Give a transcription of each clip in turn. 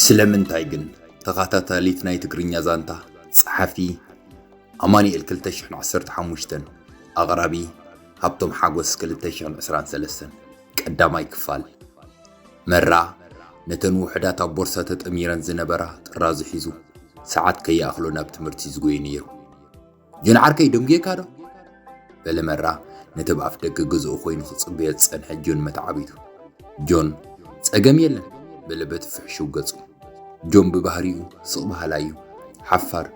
ስለምንታይ ግን? ተኸታታሊት ናይ ትግርኛ ዛንታ፣ ጸሓፊ ኣማኑኤል ክልተ ሽሕን ዓሰርተ ሓሙሽተን፣ ኣቕራቢ ሃብቶም ሓጎስ ክልተ ሽሕን ዕስራን ሰለስተን፣ ቀዳማይ ክፋል። መራ ነተን ውሑዳት ኣብ ቦርሳ ተጠሚረን ዝነበራ ጥራዙ ሒዙ፣ ሰዓት ከይኣኽሎ ናብ ትምህርቲ ዝጎየ ነይሩ። "ጆን ዓርከይ፣ ደንጉየካ ዶ?" በለ መራ፣ ነቲ ኣብ ኣፍ ደገ ገዝኡ ኮይኑ ክጽበዮ ዝጸንሐ ጆን መተዓቢቱ። ጆን፣ "ጸገም የለን" በለ በቲ ፍሕሽው ገጹ። ጆን ብባህሪኡ ስቕ በሃላይ እዩ። ሓፋር፣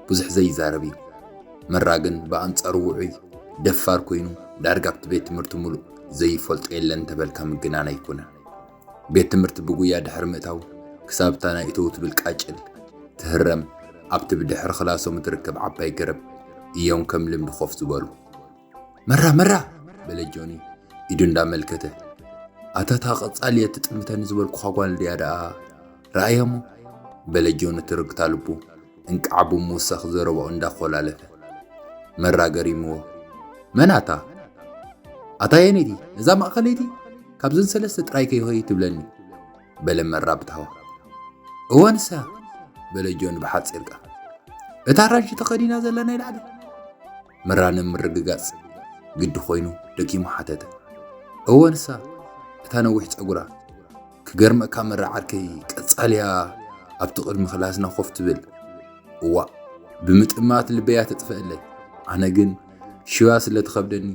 ብዙሕ ዘይዛረብ እዩ። መራ ግን ብኣንጻሩ ውዑይ፣ ደፋር ኮይኑ፣ ዳርጋ ኣብቲ ቤት ትምህርቲ ምሉእ ዘይፈልጦ የለን እንተበልካ ምግናን ኣይኮነን። ቤት ትምህርቲ ብጉያ ድሕሪ ምእታው፣ ክሳብ እታ ናይ እተው ትብል ቃጭል ትህረም፣ ኣብቲ ብድሕሪ ክላሶም እትርከብ ዓባይ ገረብ እዮም ከም ልምዲ ኮፍ ዝበሉ። "መራ፣ መራ!" በለ ጆኒ ኢዱ እንዳመልከተ። "ኣታ እታ ቀጻሊ እያ ትጥምተኒ ዝበልኩኻ ጓል ድያ ደኣ? ረኣያ እሞ?" በለ ጆኒ ትርግታ ልቡ እንቃዕ ብምውሳኽ ዘረባኡ እንዳኾላለፈ። መራ ገሪምዎ፣ "መን ኣታ? ኣታ የነይቲ? እዛ ማእከለይቲ? ካብዘን ሰለስተ ጥራይ ከይሆይ ትብለኒ?" በለ መራ ብታህዋ። "እወ ንሳ!" በለ ጆን ብሓጺር ቃል። "እታ ኣራንሺ ተኸዲና ዘላ ናይ ላዕሊ?" መራ ንምርግጋጽ ግዲ ኮይኑ ደጊሙ ሓተተ። "እወ ንሳ፣ እታ ነዊሕ ጸጉራ። ክገርመካ መራ ዓርከይ፣ ቀጻልያ ኣብቲ ቅድሚ ክላስና ኮፍ ትብል። እዋእ፣ ብምጥማት ልበያ ተጥፍአለይ። ኣነ ግን ሽዋ ስለ ትኸብደኒ፣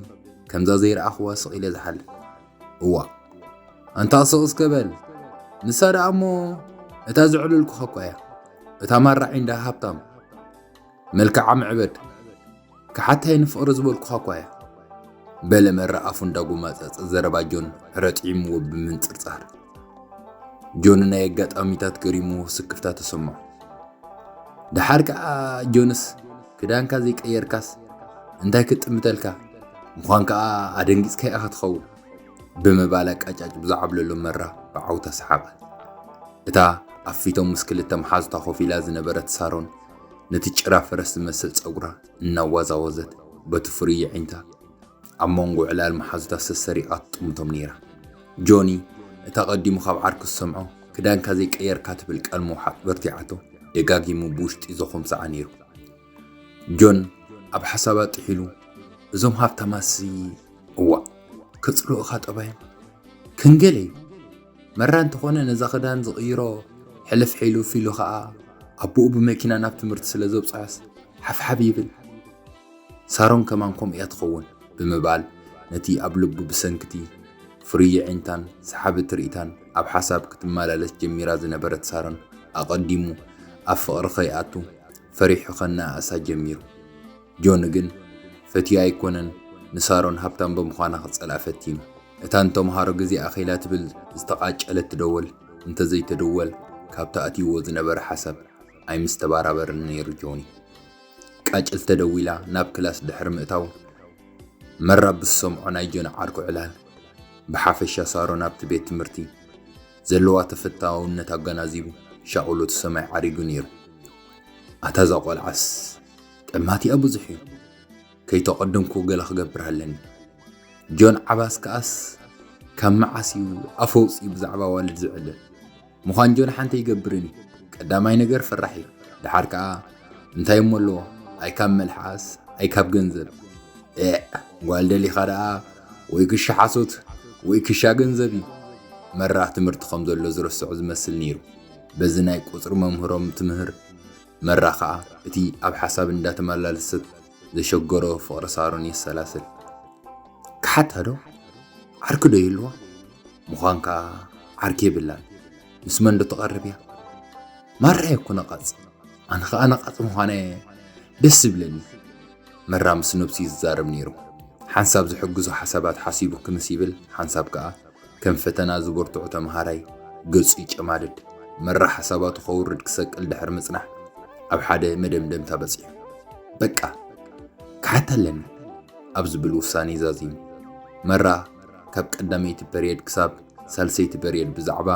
ከምዛ ዘይረኣኽዋ ስቕ ኢለ ዝሓልፍ። እዋእ፣ ኣንታ ስቕ እስከ በል። ንሳ ደኣ እሞ እታ ዘዕለልኩኻ እኳ እያ። እታ ማራ ዒንዳ ሃብታም፣ መልክዓ ምዕበድ፣ ክሓታይ ንፍቕሪ ዝበልኩኻ እኳ እያ።" በለ መራ ኣፉ እንዳጎማጸጸ ዘረባ ጆን ዕረ ጥዒምዎ ብምንጽርጻር። ጆን ናይ ኣጋጣሚታት ገሪምዎ ስክፍታ ተሰምዖ። "ደሓር ከኣ ጆንስ፣ ክዳንካ ዘይቀየርካስ እንታይ ክጥምተልካ? ምዃን ከኣ ኣደንጊጽካ ኢኻ ትኸውን?" ብምባል ኣቃጫጭ ብዝዓብለሎ መራ ብዓውታ ሰሓቐ። እታ ኣብ ፊቶም ምስ ክልተ መሓዙታ ኮፍ ኢላ ዝነበረት ሳሮን ነቲ ጭራ ፈረስ ዝመስል ጸጉራ እናዋዛወዘት በቲ ፍርይ ዒንታ ኣብ መንጎ ዕላል መሓዙታ ሰሰሪቓ ትጥምቶም ነይራ። ጆኒ፣ እታ ቀዲሙ ካብ ዓርኩ ዝሰምዖ ክዳንካ ዘይቀየርካ ትብል ቃል ምውሓጥ በርቲዓቶ፣ ደጋጊሙ ብውሽጢ ዘኹምስዓ ነይሩ። ጆን ኣብ ሓሳብ ኣጥሒሉ፣ "እዞም ሃብታማሲ፣ እዋእ፣ ከጽልኡኻ ጠባዮም ክንገለ እዩ። መራ እንተኾነ ነዛ ክዳን ዝቕይሮ ሕልፍ ሕሉፍ ኢሉ ኸኣ ኣቦኡ ብመኪና ናብ ትምህርቲ ስለ ዘብጽሖስ ሓፍሓፍ ይብል። ሳሮን ከማን ከምኡ እያ ትኸውን" ብምባል ነቲ ኣብ ልቡ ብሰንክቲ ፍርይ ዒንታን ሰሓቢ ትርኢታን ኣብ ሓሳብ ክትመላለስ ጀሚራ ዝነበረት ሳሮን ኣቐዲሙ ኣብ ፍቕሪ ከይኣቱ ፈሪሑ ከነኣእሳ ጀሚሩ። ጆን ግን ፈትዩ ኣይኮነን ንሳሮን ሃብታም ብምዃና ክጸልኣ ፈቲኑ። እታ ንተምሃሮ ግዜ ኣኺላ ትብል ዝተቓጨለት ትደወል፣ እንተዘይተደወል ካብቲ ኣትይዎ ዝነበረ ሓሳብ ኣይምስተባራበርን ነይሩ ጆኒ። ቃጭል ተደዊላ ናብ ክላስ ድሕሪ ምእታው፣ መራ ብዝሰምዖ ናይ ጆን ዓርኩ ዕላል፣ ብሓፈሻ ሳሮን ኣብቲ ቤት ትምህርቲ ዘለዋ ተፈታውነት ኣገናዚቡ ሻቕሎቱ ሰማይ ዓሪጉ ነይሩ። ኣታ እዛ ቆልዓስ ጠማቲኣ ብዙሕ እዩ። ከይተቐደምኩ ገለ ክገብር ኣለኒ። ጆን ዓባስ ከኣስ ካብ መዓስ እዩ ኣፈ ኣውጺኡ ብዛዕባ ኣዋልድ ዝዕልል? ምዃን ጆን ሓንቲ ኣይገብርን እዩ። ቀዳማይ ነገር ፈራሕ እዩ። ደሓር ከኣ እንታይ እሞ ኣለዎ? ኣይ ካብ መልሓስ፣ ኣይ ካብ ገንዘብ። ኤዕ፣ ጓል ደሊኻ ደኣ ወይ ክሻ ሓሶት ወይ ክሻ ገንዘብ እዩ። መራ ትምህርቲ ከም ዘሎ ዝረስዖ ዝመስል ነይሩ። በዚ ናይ ቁጽሪ መምህሮም ትምህር መራ ኸኣ እቲ ኣብ ሓሳብ እንዳተመላለሰት ዘሸገሮ ፍቕሪ ሳሮን የሰላስል። ክሓታ ዶ? ዓርኪ ዶ ይህልዋ? ምዃን ከኣ ዓርኪ የብላን። ምስ መን ዶ ትቐርብ እያ? ማራ እየ እኮ ነቓጽ። ኣነ ኸኣ ነቓጽ ምዃነ ደስ ዝብለኒ። መራ ምስ ነብሱ እዩ ዝዛረብ ነይሩ። ሓንሳብ ዝሕግዞ ሓሳባት ሓሲቡ ክምስ ይብል፣ ሓንሳብ ከኣ ከም ፈተና ዝበርትዖ ተምሃራይ ገጹ ይጨማድድ። መራ ሓሳባቱ ከውርድ ክሰቅል ድሕሪ ምጽናሕ፣ ኣብ ሓደ መደምደምታ በጺሑ። "በቃ፣ ክሓታ ኣለኒ" ኣብ ዝብል ውሳኔ ዛዚሙ። መራ ካብ ቀዳመይቲ ፐርየድ ክሳብ ሳልሰይቲ ፐርየድ ብዛዕባ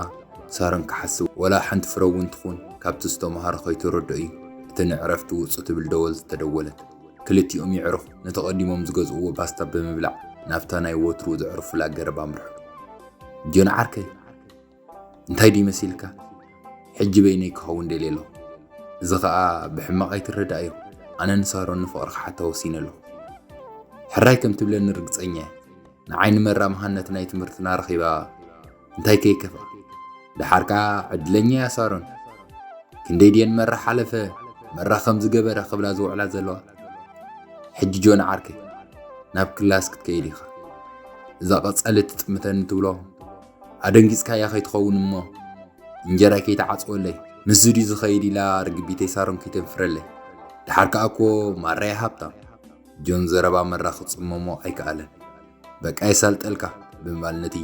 ሳሮን ክሓስብ፣ ወላ ሓንቲ ፍረ እውን ትኹን ካብቲ ዝተምሃሮ ከይተረድኦ እዩ እቲ ንዕረፍቲ ውጹ ትብል ደወል ዝተደወለት። ክልቲኦም የዕርኹ ነቲ ቀዲሞም ዝገዝእዎ ፓስታ ብምብላዕ ናብታ ናይ ወትሩ ዘዕርፉላ ገረብ ኣምርሑ። "ጆን ዓርከይ፣ እንታይ ድዩ መሲልካ? ሕጂ በይነይ ክኸውን ደልየ ኣለኹ። እዚ ኸኣ ብሕማቕ ኣይትረዳእዮ። ኣነ ንሳሮን ንፍቕሪ ክሓታ ወሲነ ኣለኹ። ሕራይ ከም ትብለኒ ርግጸኛ እየ። ንዓይ ንመራ መሃነቲ ናይ ትምህርትና ረኺባ እንታይ ከይከፍኣ። ደሓር ከኣ ዕድለኛ እያ ሳሮን። ክንደይ ድየን መራ ሓለፈ፣ መራ ከም ዝገበረ ክብላ ዝውዕላ ዘለዋ። ሕጂ ጆን ዓርከይ፣ ናብ ክላስ ክትከይድ ኢኻ። እዛ ቀጻሊ ትጥምተኒ ትብሎ ኣደንጊጽካያ ከይትኸውን እሞ እንጀራይ ከይትዓጽወለይ። ምስዚ ድዩ ዝኸይድ ኢላ ርግቢተይ ሳሮን ከይተንፍረለይ። ደሓር ከኣ እኮ ማራይ ሃብታም። ጆን ዘረባ መራ ክጽመሞ ኣይከኣለን። በቃ የሳልጠልካ ብምባል ነቲ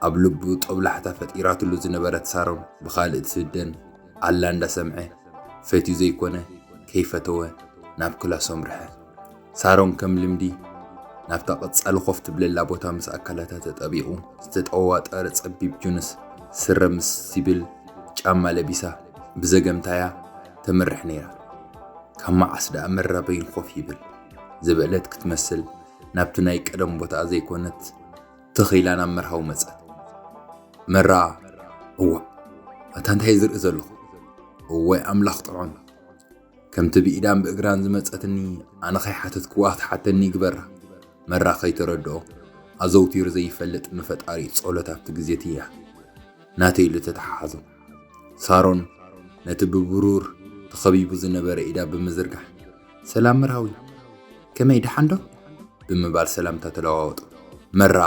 ኣብ ልቡ ጦብላሕታ ፈጢራትሉ ዝነበረት ሳሮን ብኻልእ ትህደን ኣላ እንዳሰምዐ ፈትዩ ዘይኮነ ከይፈተወ ናብ ክላሶም ርሐ። ሳሮን ከም ልምዲ ናብታ ቀጻሊ ኮፍ ትብለላ ቦታ ምስ ኣካላታ ተጠቢቑ ዝተጠዋጠረ ጸቢብ ጅንስ ስረ ምስ ሲብል ጫማ ለቢሳ ብዘገምታያ ተመርሕ ነይራ። ካብ መዓስ ደኣ መራ በይኑ ኮፍ ይብል ዝበለት ክትመስል ናብቲ ናይ ቀደም ቦታኣ ዘይኮነት ትኽ ኢላ ናብ መርሃዊ መጸት። መራ፣ እዋእ፣ ኣታ እንታይ ዝርኢ ዘለኹ? እዋይ ኣምላኽ ጥዑም። ከምቲ ብኢዳን ብእግራን ዝመጸትኒ ኣነ ከይሓተትክዋ ክትሓተኒ ይግበራ። መራ ከይተረድኦ ኣዘውቲሩ ዘይፈልጥ ንፈጣሪ ጸሎት ኣብቲ ግዜ ትያ ናተይ ኢሉ ተተሓሓዞ። ሳሮን ነቲ ብብሩር ተኸቢቡ ዝነበረ ኢዳ ብምዝርጋሕ፣ "ሰላም መርሃዊ፣ ከመይ ደሓን ዶ?" ብምባል ሰላምታ ተለዋወጡ። መራ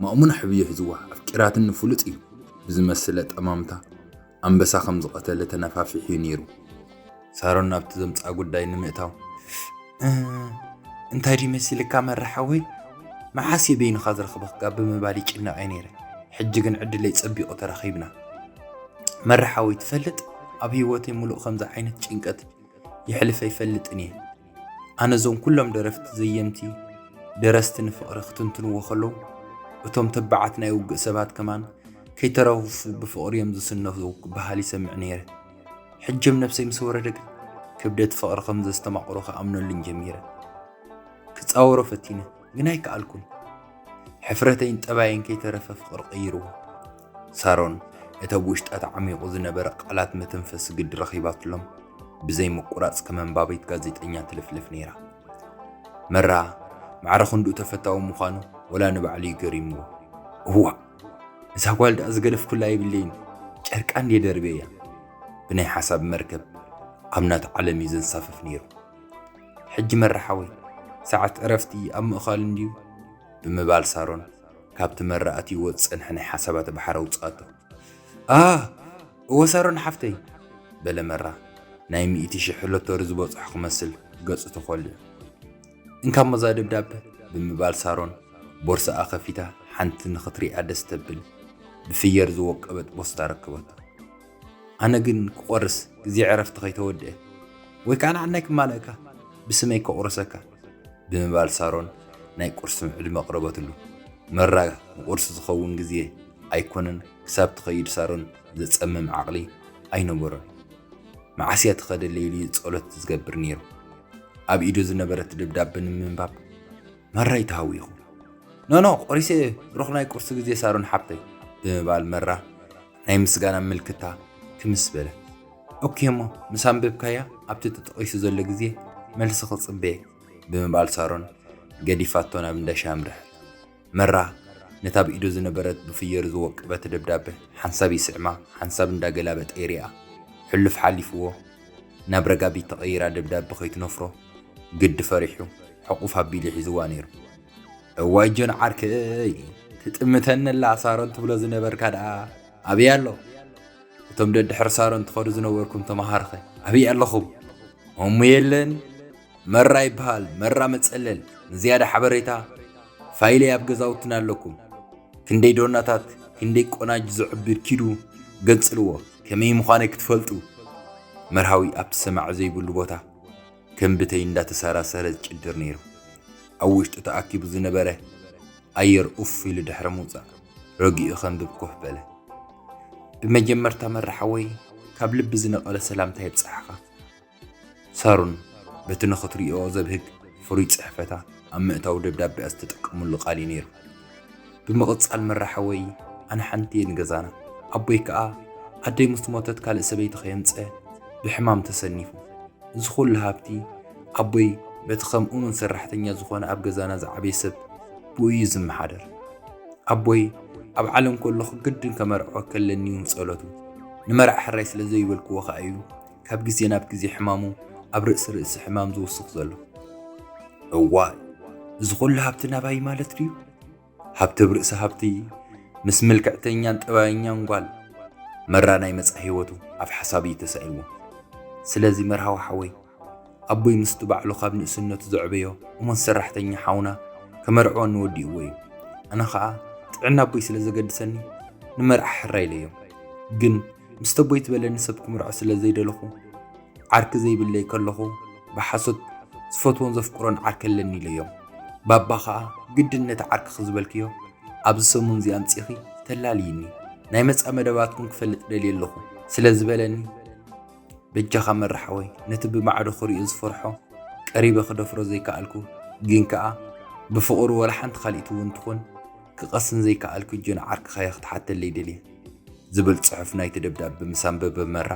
ማእሙና ሕብዩ ሒዝዋ ኣፍቂራትኒ ፍሉጥ እዩ ብዝመስል ኣጠማምታ ኣንበሳ ከም ዝቐተለ ተነፋፊሑ እዩ ነይሩ። ሳሮን ናብቲ ዘምጽኣ ጉዳይ ንምእታው፣ "እ፣ እንታይ ድዩ መሲልካ መራ ሓወይ? መዓስ እየ በይንኻ ዝረኽበካ?" ብምባል ይጭነቕ እየ ነይረ። ሕጂ ግን ዕድለይ ጸቢቑ ተራኺብና። መራ ሓወይ ትፈልጥ፣ ኣብ ህይወተይ ሙሉእ ከምዚ ዓይነት ጭንቀት የሕልፈ ኣይፈልጥን እየ። ኣነ እዞም ኩሎም ደረፍቲ ዘየምቲ ደረስቲ ንፍቕሪ ክትንትንዎ ከለዉ፣ እቶም ተባዓት ናይ ውግእ ሰባት ከማን ከይተረፉ ብፍቕሪ እዮም ዝስነፉ ክበሃል ይሰምዕ ነይረ። ሕጂ ኣብ ነብሰይ ምስ ወረደ ግን ክብደት ፍቕሪ ከም ዘስተማቕሮ ክኣምነሉን ጀሚረ። ክጻወሮ ፈቲነ፣ ግን ኣይከኣልኩን። ሕፍረተይን ጠባየን ከይተረፈ ፍቕሪ ቀይርዎ። ሳሮን እቲ ኣብ ውሽጣ ተዓሚቑ ዝነበረ ቃላት መተንፈሲ ግዲ ረኺባትሎም ብዘይ ምቁራጽ ከም ኣንባቢት ጋዜጠኛ ትልፍልፍ ነይራ። መራ ማዕረ ክንድኡ ተፈታዊ ምዃኑ ወላ ንባዕሉ እዩ ገሪምዎ። እዋእ፣ እዛ ጓል ደኣ ዝገደፍኩላ የብለይን፣ ጨርቃ እንድየ ደርብየያ። ብናይ ሓሳብ መርከብ ኣብ ናቱ ዓለም እዩ ዘንሳፍፍ ነይሩ። ሕጂ መራ ሓወይ፣ ሰዓት ዕረፍቲ ኣብ ምእኻሉ እንድዩ ብምባል ሳሮን ካብቲ መራ ኣትይዎ ዝጸንሐ ናይ ሓሳባት ባሕሪ ኣውጽኣቶ። "ኣ፣ እወ ሳሮን ሓፍተይ" በለ መራ ናይ ሚእቲ ሽሕ ሎቶሪ ዝበጽሖ ክመስል ገጹ ተኾሊዑ። "እንካ እሞ እዛ ደብዳበ" ብምባል ሳሮን ቦርሳኣ ከፊታ ሓንቲ ንኽትሪኣ ደስ ተብል ብፍየር ዝወቀበት ቦስታ ረከበቶ። "ኣነ ግን ክቆርስ ግዜ ዕረፍቲ ከይተወድአ ወይ ከዓ ንዓናይ ክማልእካ ብስመይ ከቑርሰካ" ብምባል ሳሮን ናይ ቁርሲ ዕድመ ኣቕረበትሉ። መራ ንቁርሲ ዝኸውን ግዜ ኣይኮነን ክሳብ ትኸይድ ሳሮን ዘጸምም ዓቕሊ ኣይነበሮን። መዓስ እያ ትኸደለይ ኢሉ ጸሎት ዝገብር ነይሩ። ኣብ ኢዱ ዝነበረት ደብዳበ ንምንባብ መራ እዩ ተሃዊኹ። "ኖኖ፣ ቆሪሰ ብሩኽ ናይ ቁርሲ ግዜ ሳሮን ሓብተይ" ብምባል መራ ናይ ምስጋና ምልክታ ክምስ በለ። "ኦኬ እሞ፣ ምስ ኣንበብካያ ኣብቲ ተጠቒሱ ዘሎ ግዜ መልሲ ክጽበየ" ብምባል ሳሮን ገዲፋቶ ናብ እንዳ ሻሂ ኣምርሐ። መራ ነታ ኣብ ኢዱ ዝነበረት ብፍየር ዝወቀበት ደብዳበ ሓንሳብ ይስዕማ ሓንሳብ እንዳገላበጠ ይሪኣ። ሕሉፍ ሓሊፍዎ ናብ ረጋቢት ተቐይራ ደብዳበ ከይትነፍሮ ግዲ ፈሪሑ ሕቑፍ ኣቢሉ ሒዝዋ ነይሩ። "እዋይ ጆን ዓርከይ፣ ትጥምተኒ ኣላ ሳሮን ትብሎ ዝነበርካ ደኣ ኣበይ ኣሎ? እቶም ደድሕሪ ሳሮን ትኸዱ ዝነበርኩም ተመሃርኸ ኣበይ ኣለኹም? እሞ የለን፣ መራ ይበሃል፣ መራ መጸለል። ንዝያዳ ሓበሬታ ፋይለይ ኣብ ገዛውትና ኣለኩም። ክንደይ ዶናታት፣ ክንደይ ቆናጅ ዝዕብር ኪዱ ገንጽልዎ፣ ከመይ ምዃነ ክትፈልጡ።" መርሃዊ ኣብቲ ሰማዒ ዘይብሉ ቦታ ከም ብተይ እንዳተሰራሰረ ዝጭድር ነይሩ። ኣብ ውሽጡ ተኣኪቡ ዝነበረ ኣየር ኡፍ ኢሉ ድሕሪ ምውጻእ፣ ረጊኡ ከንብብ ኮፍ በለ። "ብመጀመርታ መራ ሓወይ፣ ካብ ልቢ ዝነቐለ ሰላምታ የብጽሓኻ። ሳሮን በቲ ንኽትሪኦ ዘብህግ ፍሩይ ጽሕፈታ ኣብ ምእታው ደብዳቤኣ ዝተጠቀመሉ ቃል እዩ ነይሩ። ብምቕጻል መራ ሓወይ፣ ኣነ ሓንቲ እየ ንገዛና፣ ኣቦይ ከኣ ኣደይ ምስ ሞተት ካልእ ሰበይቲ ከየምጸ ብሕማም ተሰኒፉ። እዚ ኩሉ ሃብቲ ኣቦይ በቲ ከም እሙን ሰራሕተኛ ዝኾነ ኣብ ገዛና ዝዓበየ ሰብ ብኡ እዩ ዝመሓደር። ኣቦይ ኣብ ዓለም ከለኹ ግድን ከመርዖ ከለኒ እዩ ጸሎቱ። ንመርዓ ሕራይ ስለ ዘይበልክዎ ከኣ እዩ ካብ ግዜ ናብ ግዜ ሕማሙ ኣብ ርእሲ ርእሲ ሕማም ዝውስኽ ዘሎ። እዋይ፣ እዚ ኩሉ ሃብቲ ናባይ ማለት ድዩ? ሃብቲ ኣብ ርእሲ ሃብቲ ምስ ምልክዕተኛን ጠባየኛን ጓል መራ ናይ መጻኢ ህይወቱ ኣብ ሓሳብ እዩ ተሳኢልዎ። ስለዚ መርሃዊ ሓወይ ኣቦይ ምስቲ ባዕሉ ካብ ንእስነቱ ዘዕበዮ እሙን ሰራሕተኛ ሓውና ከመርዕወኒ ወዲእዎ እዩ። ኣነ ኸኣ ጥዕና ኣቦይ ስለ ዘገድሰኒ ንመርዓ ሕራይ ኢለዮም። ግን ምስቲ ኣቦይ ዝበለኒ ሰብ ክምርዖ ስለ ዘይደለኹ ዓርኪ ዘይብለይ ከለኹ ብሓሶት ዝፈትዎን ዘፍቅሮን ዓርኪ ኣለኒ ኢለዮም። ባባ ኸኣ ግድን ነቲ ዓርክኺ ዝበልክዮ ኣብዚ ሰሙን እዚ ኣምጺእኺ ተላልይኒ፣ ናይ መጻ መደባትኩም ክፈልጥ ደልየ ኣለኹ ስለ ዝበለኒ በጃኻ መራ ሓወይ ነቲ ብማዕዶ ክርእዮ ዝፈርሖ ቀሪበ ክደፍሮ ዘይከኣልኩ፣ ግን ከኣ ብፍቕሩ ወላ ሓንቲ ካልኢት እውን ትኹን ክቐስን ዘይከኣልኩ ጆን ዓርክኻ እየ ክትሓተለይ ደልየ። ዝብል ጽሑፍ ናይቲ ደብዳበ ምስ ኣንበበ መራ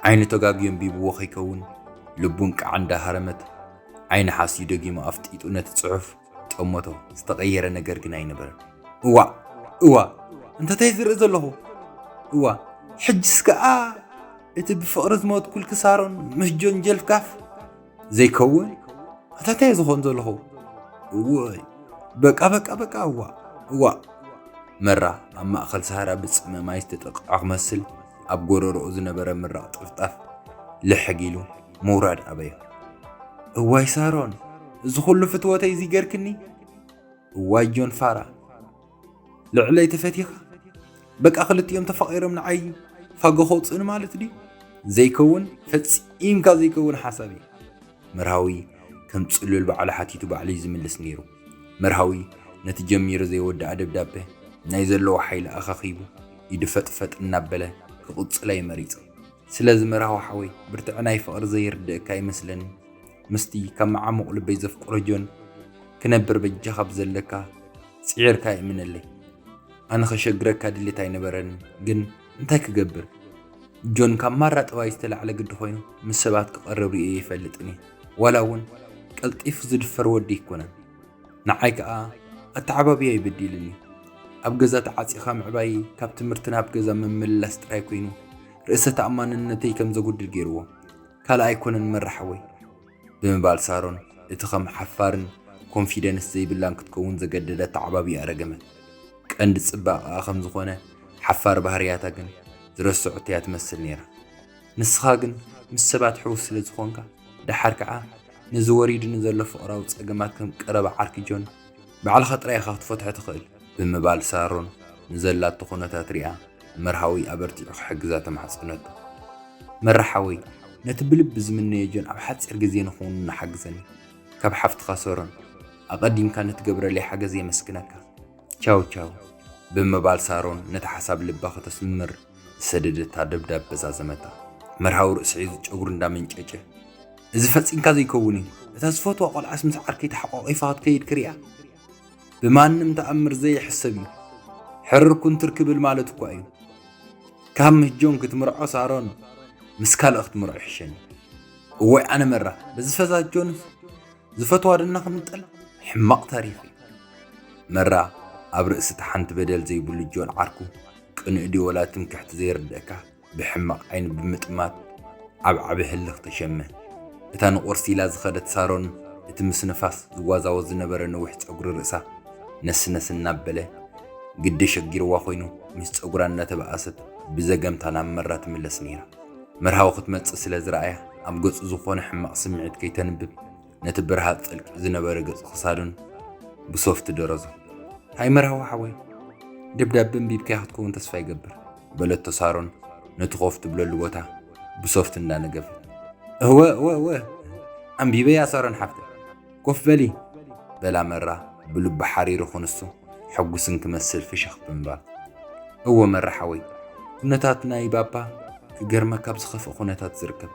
ዓይኑ ተጋግዩ ኣንቢብዎ ከይከውን ልቡ እንቃዕ እንዳሃረመት ዓይኒ ሓስዩ ደጊሙ ኣፍጢጡ ነቲ ጽሑፍ ጠመቶ። ዝተቐየረ ነገር ግን ኣይነበረን። እዋእ እዋእ እንተታይ ዝርኢ ዘለኹ እዋ ሕጅስ ከኣ እቲ ብፍቕሪ ዝሞትኩልኪ ሳሮን ምስ ጆን ጀልፍጋፍ ዘይከውን ኣታታይ ዝኾን ዘለኹ እወይ በቃ በቃ በቃ እዋ እዋ መራ ኣብ ማእኸል ሳህራ ብጽምእ ማይ ዝተጠቕዖ ክመስል ኣብ ጎረሮኡ ዝነበረ ምራቕ ጥፍጣፍ ልሕግ ኢሉ ምውራድ ኣበዮ። እዋይ ሳሮን እዚ ኩሉ ፍትወተይ እዚ ገርክኒ እዋይ ጆን ፋራ ልዕለይ ተፈቲኻ በቃ ክልቲኦም ተፋቒሮም ንዓይ ፋጎ ከውፅእኒ ማለት ድዩ? ዘይከውን ፈፂምካ ዘይከውን ሓሳብ እዩ። መርሃዊ ከም ፅሉል ባዕሉ ሓቲቱ ባዕሉ እዩ ዝምልስ ነይሩ። መርሃዊ ነቲ ጀሚሩ ዘይወድኣ ደብዳበ ናይ ዘለዎ ሓይሊ ኣኻኺቡ ኢዱ ፈጥፈጥ እናበለ ክቕፅሎ እዩ መሪፁ። ስለዚ መርሃዊ ሓወይ ብርትዐ ናይ ፍቕሪ ዘይርድእካ ይመስለኒ። ምስቲ ካብ መዓሙቕ ልበይ ዘፍቅሮ ጆን ክነብር በጃኻ ብዘለካ ጽዒርካ ይእምነለይ። ኣነ ኸሸግረካ ድሌት ኣይነበረንን፣ ግን እንታይ ክገብር? ጆን ካብ ማራ ጠባይ ዝተላዕለ ግዲ ኮይኑ ምስ ሰባት ክቐርብ ርእየ ይፈልጥን እየ። ዋላ እውን ቀልጢፉ ዝድፈር ወዲ ኣይኮነን። ንዓይ ከኣ ኣተዓባብያ እዩ በዲልኒ። ኣብ ገዛ ተዓጺኻ ምዕባይ ካብ ትምህርቲ ናብ ገዛ ምምልላስ ጥራይ ኮይኑ ርእሰ ተኣማንነተይ ከም ዘጉድል ገይርዎ። ካልእ ኣይኮነን መራ ሓወይ። ብምባል ሳሮን እቲ ከም ሓፋርን ኮንፊደንስ ዘይብላን ክትከውን ዘገደደ ኣተዓባብያ ረገመት። ቀንዲ ጽባቐኣ ከም ዝኾነ ሓፋር ባህርያታ ግን ዝረስዐቶ እያ ትመስል ነይራ። ንስኻ ግን ምስ ሰባት ሕዉስ ስለ ዝኾንካ ደሓር ከኣ ነዚ ወሪዱኒ ዘሎ ፍቕራዊ ጸገማት ከም ቀረባ ዓርኪ ጆን ባዕልኻ ጥራይ ኢኻ ክትፈትሖ ትኽእል ብምባል ሳሮን ንዘላቶ ኩነታት ሪኣ መርሃዊ ኣበርቲዑ ክሕግዛ ተማሕጸነቶ። መራ ሓወይ ነቲ ብልቢ ዝምነዮ ጆን ኣብ ሓጺር ግዜ ንኽውንኖ ሓግዘኒ። ካብ ሓፍትኻ ሰሮን ኣቐዲምካ ንትገብረለይ ሓገዝ የመስግነካ። ቻው ቻው ብምባል ሳሮን ነቲ ሓሳብ ልባ ከተስምር ዝሰደደታ ደብዳበ ዛዘመታ። መርሃዊ ርእሲ ሒዙ ጨጉሩ እንዳመንጨጨ እዚ ፈጺምካ ዘይከውን እዩ። እታ ዝፈትዋ ቆልዓስ ምስ ዓርከይ ተሓቋቒፋ ክትከይድ ክሪኣ ብማንም ተኣምር ዘይሕሰብ እዩ። ሕርር ኩንትር ክብል ማለት እኳ እዩ። ካብ ምስ ጆን ክትምርዖ ሳሮን ምስ ካልእ ክትምርዖ ይሕሸኒ። እዋይ ኣነ መራ በዚ ፈዛዝ ጆንስ ዝፈትዋ ድና ክንጠል ሕማቕ ታሪኽ እዩ። መራ ኣብ ርእሲ እቲ ሓንቲ በደል ዘይብሉ ጆን ዓርኩ ቅኑዕ ድዩ ወላ ትምክሕቲ ዘይርድእካ ብሕማቕ ዓይኒ ብምጥማት ኣብ ዓቢ ህልኽ ተሸመ። እታ ንቑርሲ ኢላ ዝኸደት ሳሮን እቲ ምስ ንፋስ ዝዋዛወዝ ዝነበረ ነዊሕ ጸጉሪ ርእሳ ነስነስ እናበለ ግዲ ሸጊርዋ ኮይኑ ምስ ጸጉራ እናተበኣሰት ብዘገምታ ናብ መራ ትምለስ ነይራ። መርሃዊ ክትመጽእ ስለ ዝረኣያ ኣብ ገጹ ዝኾነ ሕማቕ ስምዒት ከይተንብብ ነቲ ብርሃጽ ጸልቂቑ ዝነበረ ገጹ ክሳዱን ብሶፍት ደረዞ። ሃይ መርሃዊ ሓወይ ደብዳበ ኣንቢብካያ ክትከውን ተስፋ ይገብር በለቶ ሳሮን ነቲ ኮፍ ትብለሉ ቦታ ብሶፍት እንዳነገፈት። እወ እወ እወ ኣንቢበያ ሳሮን ሓፍተ ኮፍ በሊ በላ መራ ብልቢ ሓሪሩ ክንሱ ሕጉስን ክመስል ፍሽኽ ብምባል። እወ መራ ሓወይ ኩነታት ናይ ባባ ክገርመካ ኣብ ዝኸፍእ ኩነታት ዝርከብ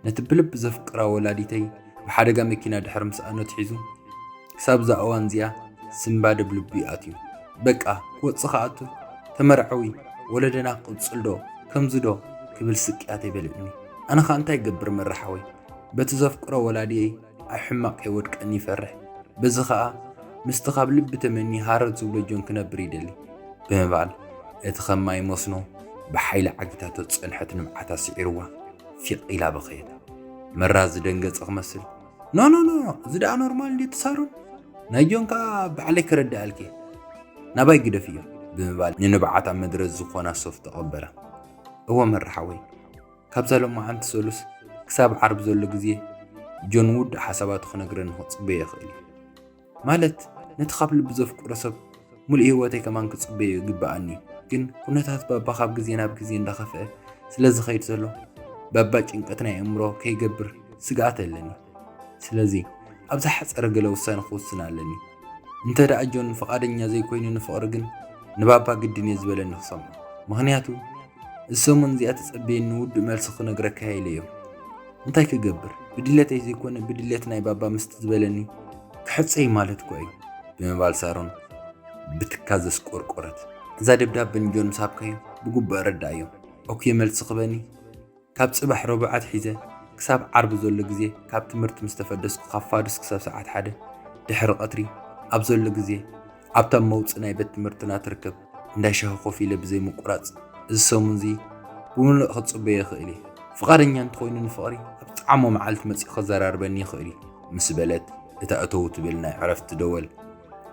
ነቲ ብልቢ ዘፍቅራ ወላዲተይ ብሓደጋ መኪና ድሕሪ ምስኣኑ ኣትሒዙ ክሳብ እዛ እዋን እዚኣ ስንባደ ብልቢ ኣትዩ በቃ ክወጽእ ክኣቱ ተመርዓዊ ወለደና ክቕጽል ዶ ከምዚ ዶ ክብል ስቅያት ይበልዕኒ። ኣነ ኸኣ እንታይ ገብር መራሓወይ? በቲ ዘፍቅሮ ወላዲየይ ኣብ ሕማቕ ከይወድቀኒ ይፈርሕ። በዚ ኸኣ ምስቲ ካብ ልቢ ተመኒ ሃረር ዝብሎ ጆን ክነብር ይደሊ ብምባል እቲ ከም ማይ መስኖ ብሓይሊ ዓጊታቶ ዝጸንሐት ንብዓታ ስዒርዋ ፊቕ ኢላ በኸየት። መራ ዝደንገጸ ክመስል፣ "ኖ፣ ኖ፣ ኖ፣ ኖ፣ እዚ ደኣ ኖርማል እንዴ ተሳሩን? ናይ ጆን ከኣ ባዕለይ ከረድኣልኪ። ናባይ ግደፍዮ" ብምባል ንንብዓት ኣብ መድረዝ ዝኾና ሶፍት ተቐበላ። "እወ መራሓወይ፣ ካብዛ ሎማዓንቲ ሰሉስ ክሳብ ዓርቢ ዘሎ ግዜ ጆን ውዱእ ሓሳባቱ ክነግረኒ ክጽበዮ ይኽእል እዩ። ማለት ነቲ ካብ ልቢ ዘፍቅሮ ሰብ ሙሉእ ህይወተይ ከማን ክጽበዮ ይግብኣኒ እዩ። ግን ኩነታት ባባ ካብ ግዜ ናብ ግዜ እንዳኸፍአ ስለ ዝኸይድ ዘሎ ባባ ጭንቀት ናይ ኣእምሮ ከይገብር ስግኣት ኣለኒ። ስለዚ ኣብ ዝሓጸረ ገለ ውሳነ ክውስን ኣለኒ። እንተ ደኣ ጆን ፍቓደኛ ዘይኮይኑ ንፍቕሪ ግን ንባባ ግድን እየ ዝበለኒ ክሰምዖ። ምኽንያቱ እዚ ሰሙን እዚኣ ተጸበየኒ ውዱእ መልሲ ክነግረካ ኢለ እዮ። እንታይ ክገብር? ብድሌተይ ዘይኮነ ብድሌት ናይ ባባ ምስቲ ዝበለኒ ክሕጸይ ማለት እኮ እዩ" ብምባል ሳሮን ብትካዘ ኣስቆርቆረት። "እዛ ደብዳበ ንጆን ምስ ሃብካዮ ብግቡእ ኣረድኣዮ። ኦኬ መልሲ ክበኒ ካብ ጽባሕ ረቡዕ ኣትሒዘ ክሳብ ዓርቢ ዘሎ ግዜ ካብ ትምህርቲ ምስ ተፈደስኩ ካብ ፋዱስ ክሳብ ሰዓት ሓደ ድሕሪ ቀትሪ ኣብ ዘሎ ግዜ ኣብታ መውጽእ ናይ ቤት ትምህርትና ትርከብ እንዳ ሻሂ ኮፍ ኢለ ብዘይ ምቁራጽ እዚ ሰሙንዚ ብምሉእ ክጽበዮ ይኽእል እየ። ፍቓደኛ እንተኾይኑ ንፍቕሪ ኣብ ጻዕሞ መዓልቲ መጺኡ ከዘራርበኒ ይኽእል እዩ" ምስ በለት እታ እተው ትብል ናይ ዕረፍቲ ደወል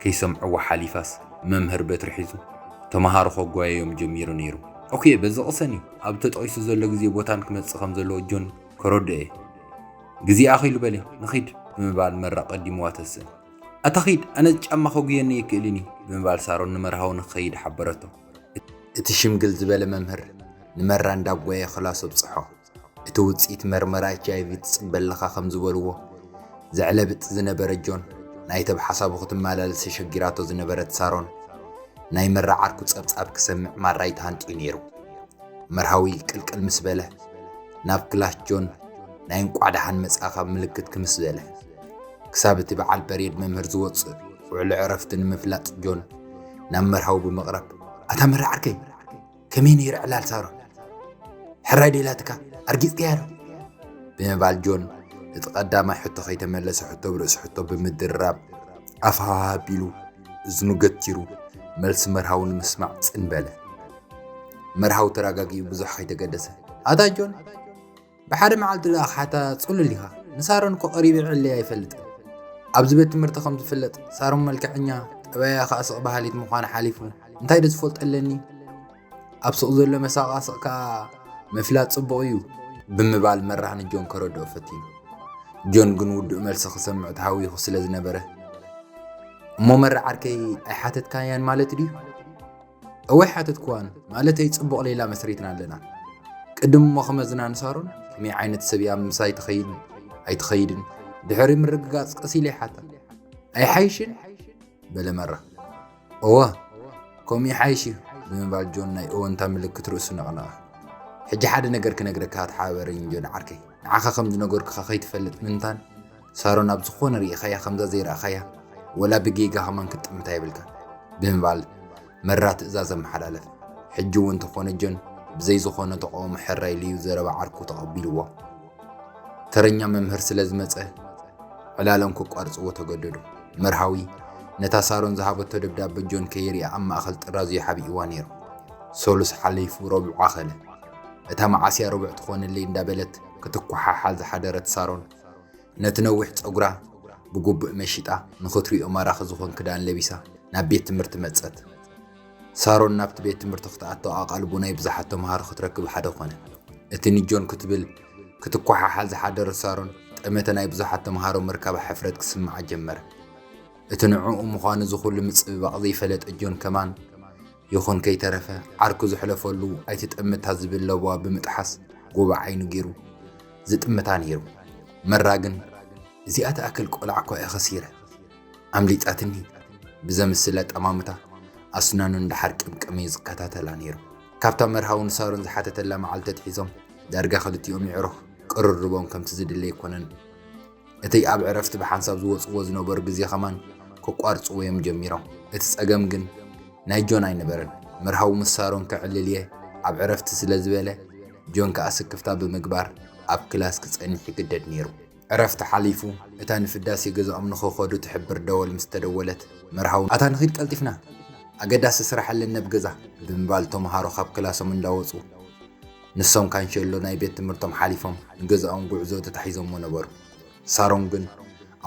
ከይሰምዕዋ ሓሊፋስ መምህር በትሪ ሒዙ ተመሃሮ ከጓየዮም ጀሚሩ ነይሩ። ኦኬ፣ በዚ ቅሰኒ፣ ኣብ ተጠቒሱ ዘሎ ግዜ ቦታን ክመጽእ ከም ዘለዎ ጆን ከረድኦ እየ። ግዜ ኣኺሉ በለ፣ ንኺድ ብምባል መራ ቀዲምዋ ተስእ። ኣታ ኺድ፣ ኣነ ጫማ ከጉየኒ ኣይክእልን እዩ ብምባል ሳሮን ንመርሃዊ ንኽኸይድ ሓበረቶ። እቲ ሽምግል ዝበለ መምህር ንመራ እንዳጓየ ክላስ ኣብጽሖ። እቲ ውጽኢት መርመራ ኤች ኣይ ቪ ትጽበ ኣለኻ ከም ዝበልዎ ዘዕለብጥ ዝነበረ ጆን፣ ናይተ ብሓሳቡ ክትመላለስ ተሸጊራቶ ዝነበረት ሳሮን፣ ናይ መራ ዓርኩ ጸብጻብ ክሰምዕ ማራ እዩ ተሃንጥዩ ነይሩ። መርሃዊ ቅልቅል ምስ በለ፣ ናብ ክላስ ጆን ናይ እንቋዕ ደሓን መጻእካ ምልክት ክምስ በለ፣ ክሳብ እቲ በዓል ፐሬድ መምህር ዝወጽእ ውዕሎ ዕረፍቲ ንምፍላጥ ጆን ናብ መርሃዊ ብምቕራብ፣ ኣታ መራ ዓርከይ፣ ከመይ ነይሩ ዕላል ሳሮን? ሕራይ ዶ ኢላትካ? ኣርጊጽካያ ዶ? ብምባል ጆን እቲ ቀዳማይ ሕቶ ከይተመለሰ ሕቶ ብርእሲ ሕቶ ብምድርራብ ኣፍ ሃሃ ኣቢሉ እዝኑ ገቲሩ መልሲ መርሃዊ ንምስማዕ ጽን በለ። መርሃዊ ተረጋጊኡ ብዙሕ ከይተገደሰ፣ ኣታ ጆን፣ ብሓደ መዓልቲ ደኣ ክሓታ ጽሉል ኢኻ። ንሳሮን እኮ ቀሪበ ይዕለያ ኣይፈልጥን። ኣብዚ ቤት ትምህርቲ ከም ዝፍለጥ ሳሮን መልክዐኛ፣ ጠባያ ከኣ ስቕ በሃሊት ምዃና ሓሊፉ እንታይ ዶ ዝፈልጦ ኣለኒ? ኣብ ሱቕ ዘሎ መሳቓስቕ ከኣ ምፍላጥ ጽቡቕ እዩ ብምባል መራህ ንጆን ከረድኦ ፈቲኑ። ጆን ግን ውዱእ መልሲ ክሰምዕ ተሃዊኹ ስለ ዝነበረ፣ እሞ መራ ዓርከይ ኣይሓተትካያን ማለት ድዩ? እወ ኣይሓተትክዋን፣ ማለተይ ጽቡቕ ሌላ መስሪትና ኣለና። ቅድም እሞ ክመዝና ንሳሮን ከመይ ዓይነት ሰብ እያ ምሳይ ትኸይድ ኣይትኸይድን ድሕሪ ምርግጋጽ ቀስ ኢለ ይሓታ። ኣይሓይሽን? በለ መራ። እወ፣ ከምኡ ይሓይሽ እዩ ብምባል ጆን ናይ እወንታ ምልክት ርእሱ ነቕነቐ። ሕጂ ሓደ ነገር ክነግረካ ተሓባበረኝ ጆን ዓርከይ። ንዓኻ ከም ዝነገርኩኻ ከይትፈልጥ ምእንታን ሳሮን ኣብ ዝኾነ ርኢኻያ ከምዛ ዘይረኣኻያ ወላ ብጌጋ ከማን ክትጥምታ የብልካን ብምባል መራ ትእዛዝ ኣመሓላለፈ። ሕጂ እውን እንተኾነ ጆን ብዘይ ዝኾነ ተቃውሞ ሕራይ ኢሉ እዩ ዘረባ ዓርኩ ተቐቢልዎ። ተረኛ መምህር ስለ ዝመጸ ዕላሎም ከቋርጽዎ ተገደዱ። መርሃዊ ነታ ሳሮን ዝሃበቶ ደብዳበ ጆን ከይሪኣ ኣብ ማእከል ጥራዙ ይሓቢእዋ ነይሩ። ሰሉስ ሓሊፉ ረቡዕ ኣኸለ። እታ መዓስያ ረቡዕ ትኾነለይ እንዳበለት ክትኳሓሓል ዝሓደረት ሳሮን ነቲ ነዊሕ ጸጉራ ብግቡእ መሺጣ ንኽትሪኦ ማራኺ ዝኾን ክዳን ለቢሳ ናብ ቤት ትምህርቲ መጸት። ሳሮን ናብቲ ቤት ትምህርቲ ክትኣቶ ኣቓልቦ ናይ ብዙሓት ተምሃሮ ክትረክብ ሓደ ኮነ። እቲ ንጆን ክትብል ክትኳሓሓል ዝሓደረት ሳሮን ጠመተ ናይ ብዙሓት ተምሃሮ ምርካባ ሕፍረት ክስምዓ ጀመረ። እቲ ንዕኡ ምዃኑ እዚ ኩሉ ምጽብባቕ ዘይፈለጠ ጆን ከማን ይኹን ከይተረፈ ዓርኩ ዘሕለፈሉ ኣይትጠምታ ዝብል ለበዋ ብምጥሓስ ጎቦ ዓይኑ ገይሩ ዝጥምታ ነይሩ። መራ ግን እዚኣ ትኣክል ቆልዓ እኳ እየ ከሲረ። ኣምሊጻትኒ። ብዘምስለ ጠማምታ ኣስናኑ እንዳሓር ቅምቅመይ ዝከታተላ ነይሩ። ካብታ መርሃዊ ንሳሮን ዝሓተተላ መዓልቲ ኣትሒዞም ዳርጋ ክልቲኦም የዕሩኽ ቅርርቦም ከምቲ ዝድለ ኣይኮነን። እቲ ኣብ ዕረፍቲ ብሓንሳብ ዝወጽዎ ዝነበሩ ግዜ ከማን ከቋርጽዎ እዮም ጀሚሮም። እቲ ጸገም ግን ናይ ጆን ኣይነበረን። መርሃዊ ምስ ሳሮን ከዕልል እየ ኣብ ዕረፍቲ ስለ ዝበለ፣ ጆን ከኣ ስክፍታ ብምግባር ኣብ ክላስ ክጸንሕ ይግደድ ነይሩ። ዕረፍቲ ሓሊፉ፣ እታ ንፍዳሴ ገዛኦም ንኽኸዱ ትሕብር ደወል ምስ ተደወለት፣ መርሃዊ "ኣታ ንኺድ ቀልጢፍና፣ ኣገዳሲ ስራሕ ኣለና ኣብ ገዛ" ብምባል ተምሃሮ ካብ ክላሶም እንዳወጹ፣ ንሶም ካንሸሎ ናይ ቤት ትምህርቶም ሓሊፎም ንገዛኦም ጉዕዞ ተታሒዞሞ ነበሩ። ሳሮን ግን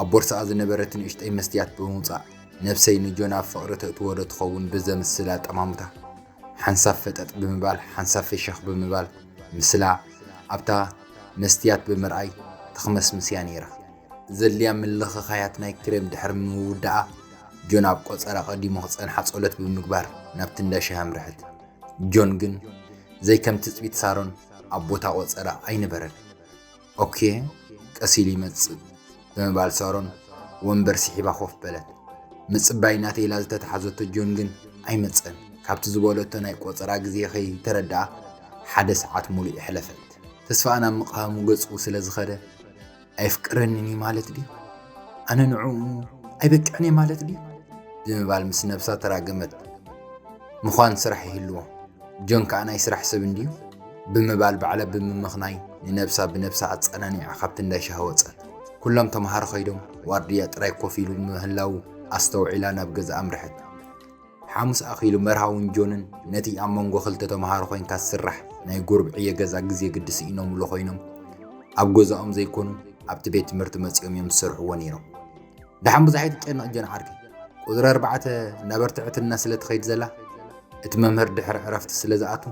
ኣብ ቦርስኣ ዝነበረት ንእሽተይ መስትያት ብምውጻእ፣ "ነብሰይ ንጆን ኣብ ፍቕሪ ተእትዎ ዶ ትኸውን?" ብዘምስል ኣጠማምታ፣ ሓንሳብ ፈጠጥ ብምባል፣ ሓንሳብ ፍሽኽ ብምባል፣ ምስላ ኣብታ መስትያት ብምርኣይ ተኽመስምስ እያ ነይራ። ዘድልያ ምልኽኻያት ናይ ክሬም ድሕሪ ምውዳኣ፣ ጆን ኣብ ቆጸራ ቀዲሙ ክጸንሓ ጸሎት ብምግባር ናብቲ እንዳ ሻሂ ኣምርሐት። ጆን ግን ዘይከም ትጽቢት ሳሮን ኣብ ቦታ ቆጸራ ኣይነበረን። "ኦኬ፣ ቀስ ኢሉ ይመጽእ" ብምባል ሳሮን ወንበር ስሒባ ኮፍ በለት። ምጽባይ ናተይ ኢላ ዝተታሓዘቶ ጆን ግን ኣይመጸን። ካብቲ ዝበለቶ ናይ ቆጸራ ግዜ ከይተረድኣ ሓደ ሰዓት ሙሉእ የሕለፈት። ተስፋኣ ናብ ምቕሃሙ ገጹ ስለ ዝኸደ፣ "ኣየፍቅረንን እዩ ማለት ድዩ? ኣነ ንዕኡ ኣይበቅዕን እየ ማለት ድዩ?" ብምባል ምስ ነብሳ ተራገመት። ምዃን ስራሕ ይህልዎ፣ ጆን ከኣ ናይ ስራሕ ሰብ እንድዩ ብምባል ባዕላ ብምምኽናይ ንነብሳ ብነብሳ ኣጸናኒዓ ካብቲ እንዳ ሻሂ ወጸት። ኩሎም ተምሃሮ ከይዶም ዋርድያ ጥራይ ኮፍ ኢሉ ምህላዉ ኣስተውዒላ ናብ ገዛ ኣምርሐት። ሓሙስ ኣኺሉ መርሃውን ጆንን ነቲ ኣብ መንጎ ክልተ ተምሃሮ ኮይንካ ዝስራሕ ናይ ጉርብዕየ ገዛ ግዜ ግዲ ስኢኖምሉ ኮይኖም ኣብ ገዛኦም ዘይኮኑ ኣብቲ ቤት ትምህርቲ መጺኦም እዮም ዝሰርሕዎ ነይሮም። "ደሓን ብዙሕ ኣይትጨነቕ ጆን ዓርከይ። ቁጽሪ ኣርባዕተ እንዳበርትዐትና ስለ ትኸይድ ዘላ፣ እቲ መምህር ድሕሪ ዕረፍቲ ስለ ዝኣቱ